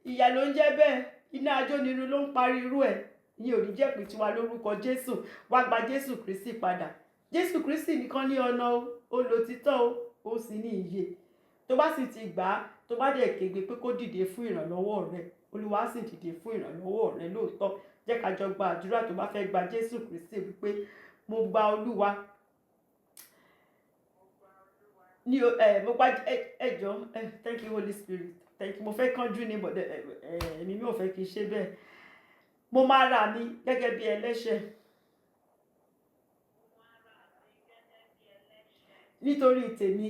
ìyà ló ń jẹ́ bẹ́ẹ̀. Iná ajónirun ló ń parí irú ẹ̀. Ìyẹn ò ní jẹ́ pé tiwa lórúkọ Jésù. Wá gba Jésù Kristi padà. Jésù Kristi nìkan ní ọ̀nà o, ó lòtítọ́ o, ó sì ní ìyè. Tó bá sì ti gbà á, tó bá dẹ̀ kégbe pé kó dìde fún ìrànlọ́wọ́ rẹ, Olúwa sì dìde fún ìrànlọ́wọ́ rẹ lóòótọ́. Jẹ́ ká jọ gba àdúrà. Tó bá fẹ́ gba Jésù Kristi, wípé mo gba Olúwa ní ẹ, mo gba ẹ jọ ẹ. Thank you, Holy Spirit, thank you. Mo fẹ́ kánjú ní bọ̀dẹ̀ ẹ, ẹ̀mí mi ò fẹ́ kí n ṣe bẹ́ẹ̀. Mo máa rà mí gẹ́gẹ́ bí ẹlẹ́ṣẹ̀. Mo ara mi gẹ́gẹ́ bí ẹlẹ́ṣẹ̀. Nítorí tèmi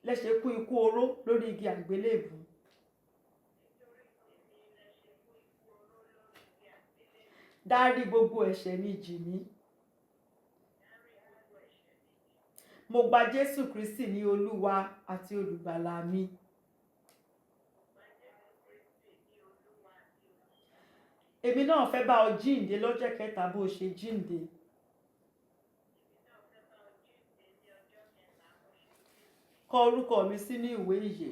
lẹ ṣe kú ikú oró lórí igi àgbélébùú. Nítorí tèmi lẹ ṣe kú ikú oró lórí igi àgbélébùú. Dárí gbogbo ẹ̀ṣẹ̀ mi jì mí. Dárí gbogbo ẹ̀ṣẹ̀ mi jì mí. Mo gba Jésù Kristi ní Olúwa àti Olùgbàlà mi. Mo gba Jésù Kristi ní Olúwa àti Olùgbàlà mi. Èmi náà fẹ́ bá ọ jíǹde lọ́jọ́ kẹta bó o ṣe jíǹde. Èmi náà fẹ́ bá ọ jíǹde ní ọjọ́ kẹta bó ṣe jíǹde. Kọ orúkọ mi sínú ìwé ìyè.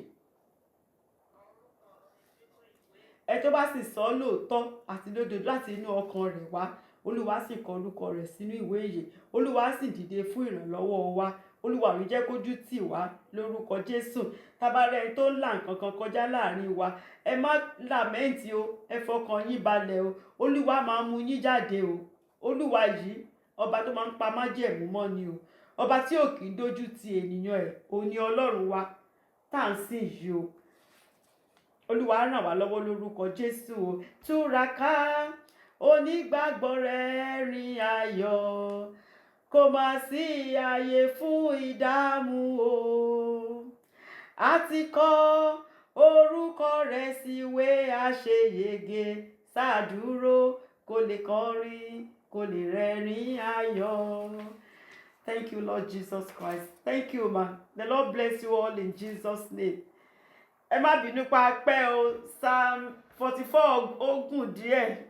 Kọ orúkọ mi sínú ìwé. Ẹ tó bá sì sọ ọ́ lóòótọ́ àti lódodo láti inú ọkàn rẹ̀ wá, Olúwa sì kọ orúkọ rẹ̀ sínú ìwé ìyè. Olúwa sì dìde fún ìrànlọ́wọ́ wa. Olúwa ò ní jẹ́ kójú tì wá lórúkọ Jésù. Tábàárẹ̀ ẹni tó ń là nǹkan kan kọjá láàrin wa, ẹ má lament o, ẹ fọkàn yín balẹ̀ o. Olúwa máa mú yín jáde o. Olúwa yìí, ọba tó máa ń pa májẹ̀mú mọ́ ni o, ọba tí ò kì í dójú ti ènìyàn ẹ̀, òun ni Ọlọ́run wa tá à ń sìn yìí o. Olúwa ràn wá lọ́wọ́ lórúkọ Jésù o. Túraká, onígbàgbọ́, rẹ̀ rìn ayọ̀, kò má sí ààyè fún ìdààmú o. A ti kọ orúkọ rẹ̀ síwé àṣeyege. Ṣáàdúró kó lè kọrin, kó lè rẹ́rìn ayọ̀. Thank you, Lord Jesus Christ. Thank you, ma. The Lord bless you all in Jesus' name. Ẹ má bínú pa pẹ́ o. Psalm 44 ó gùn díẹ̀.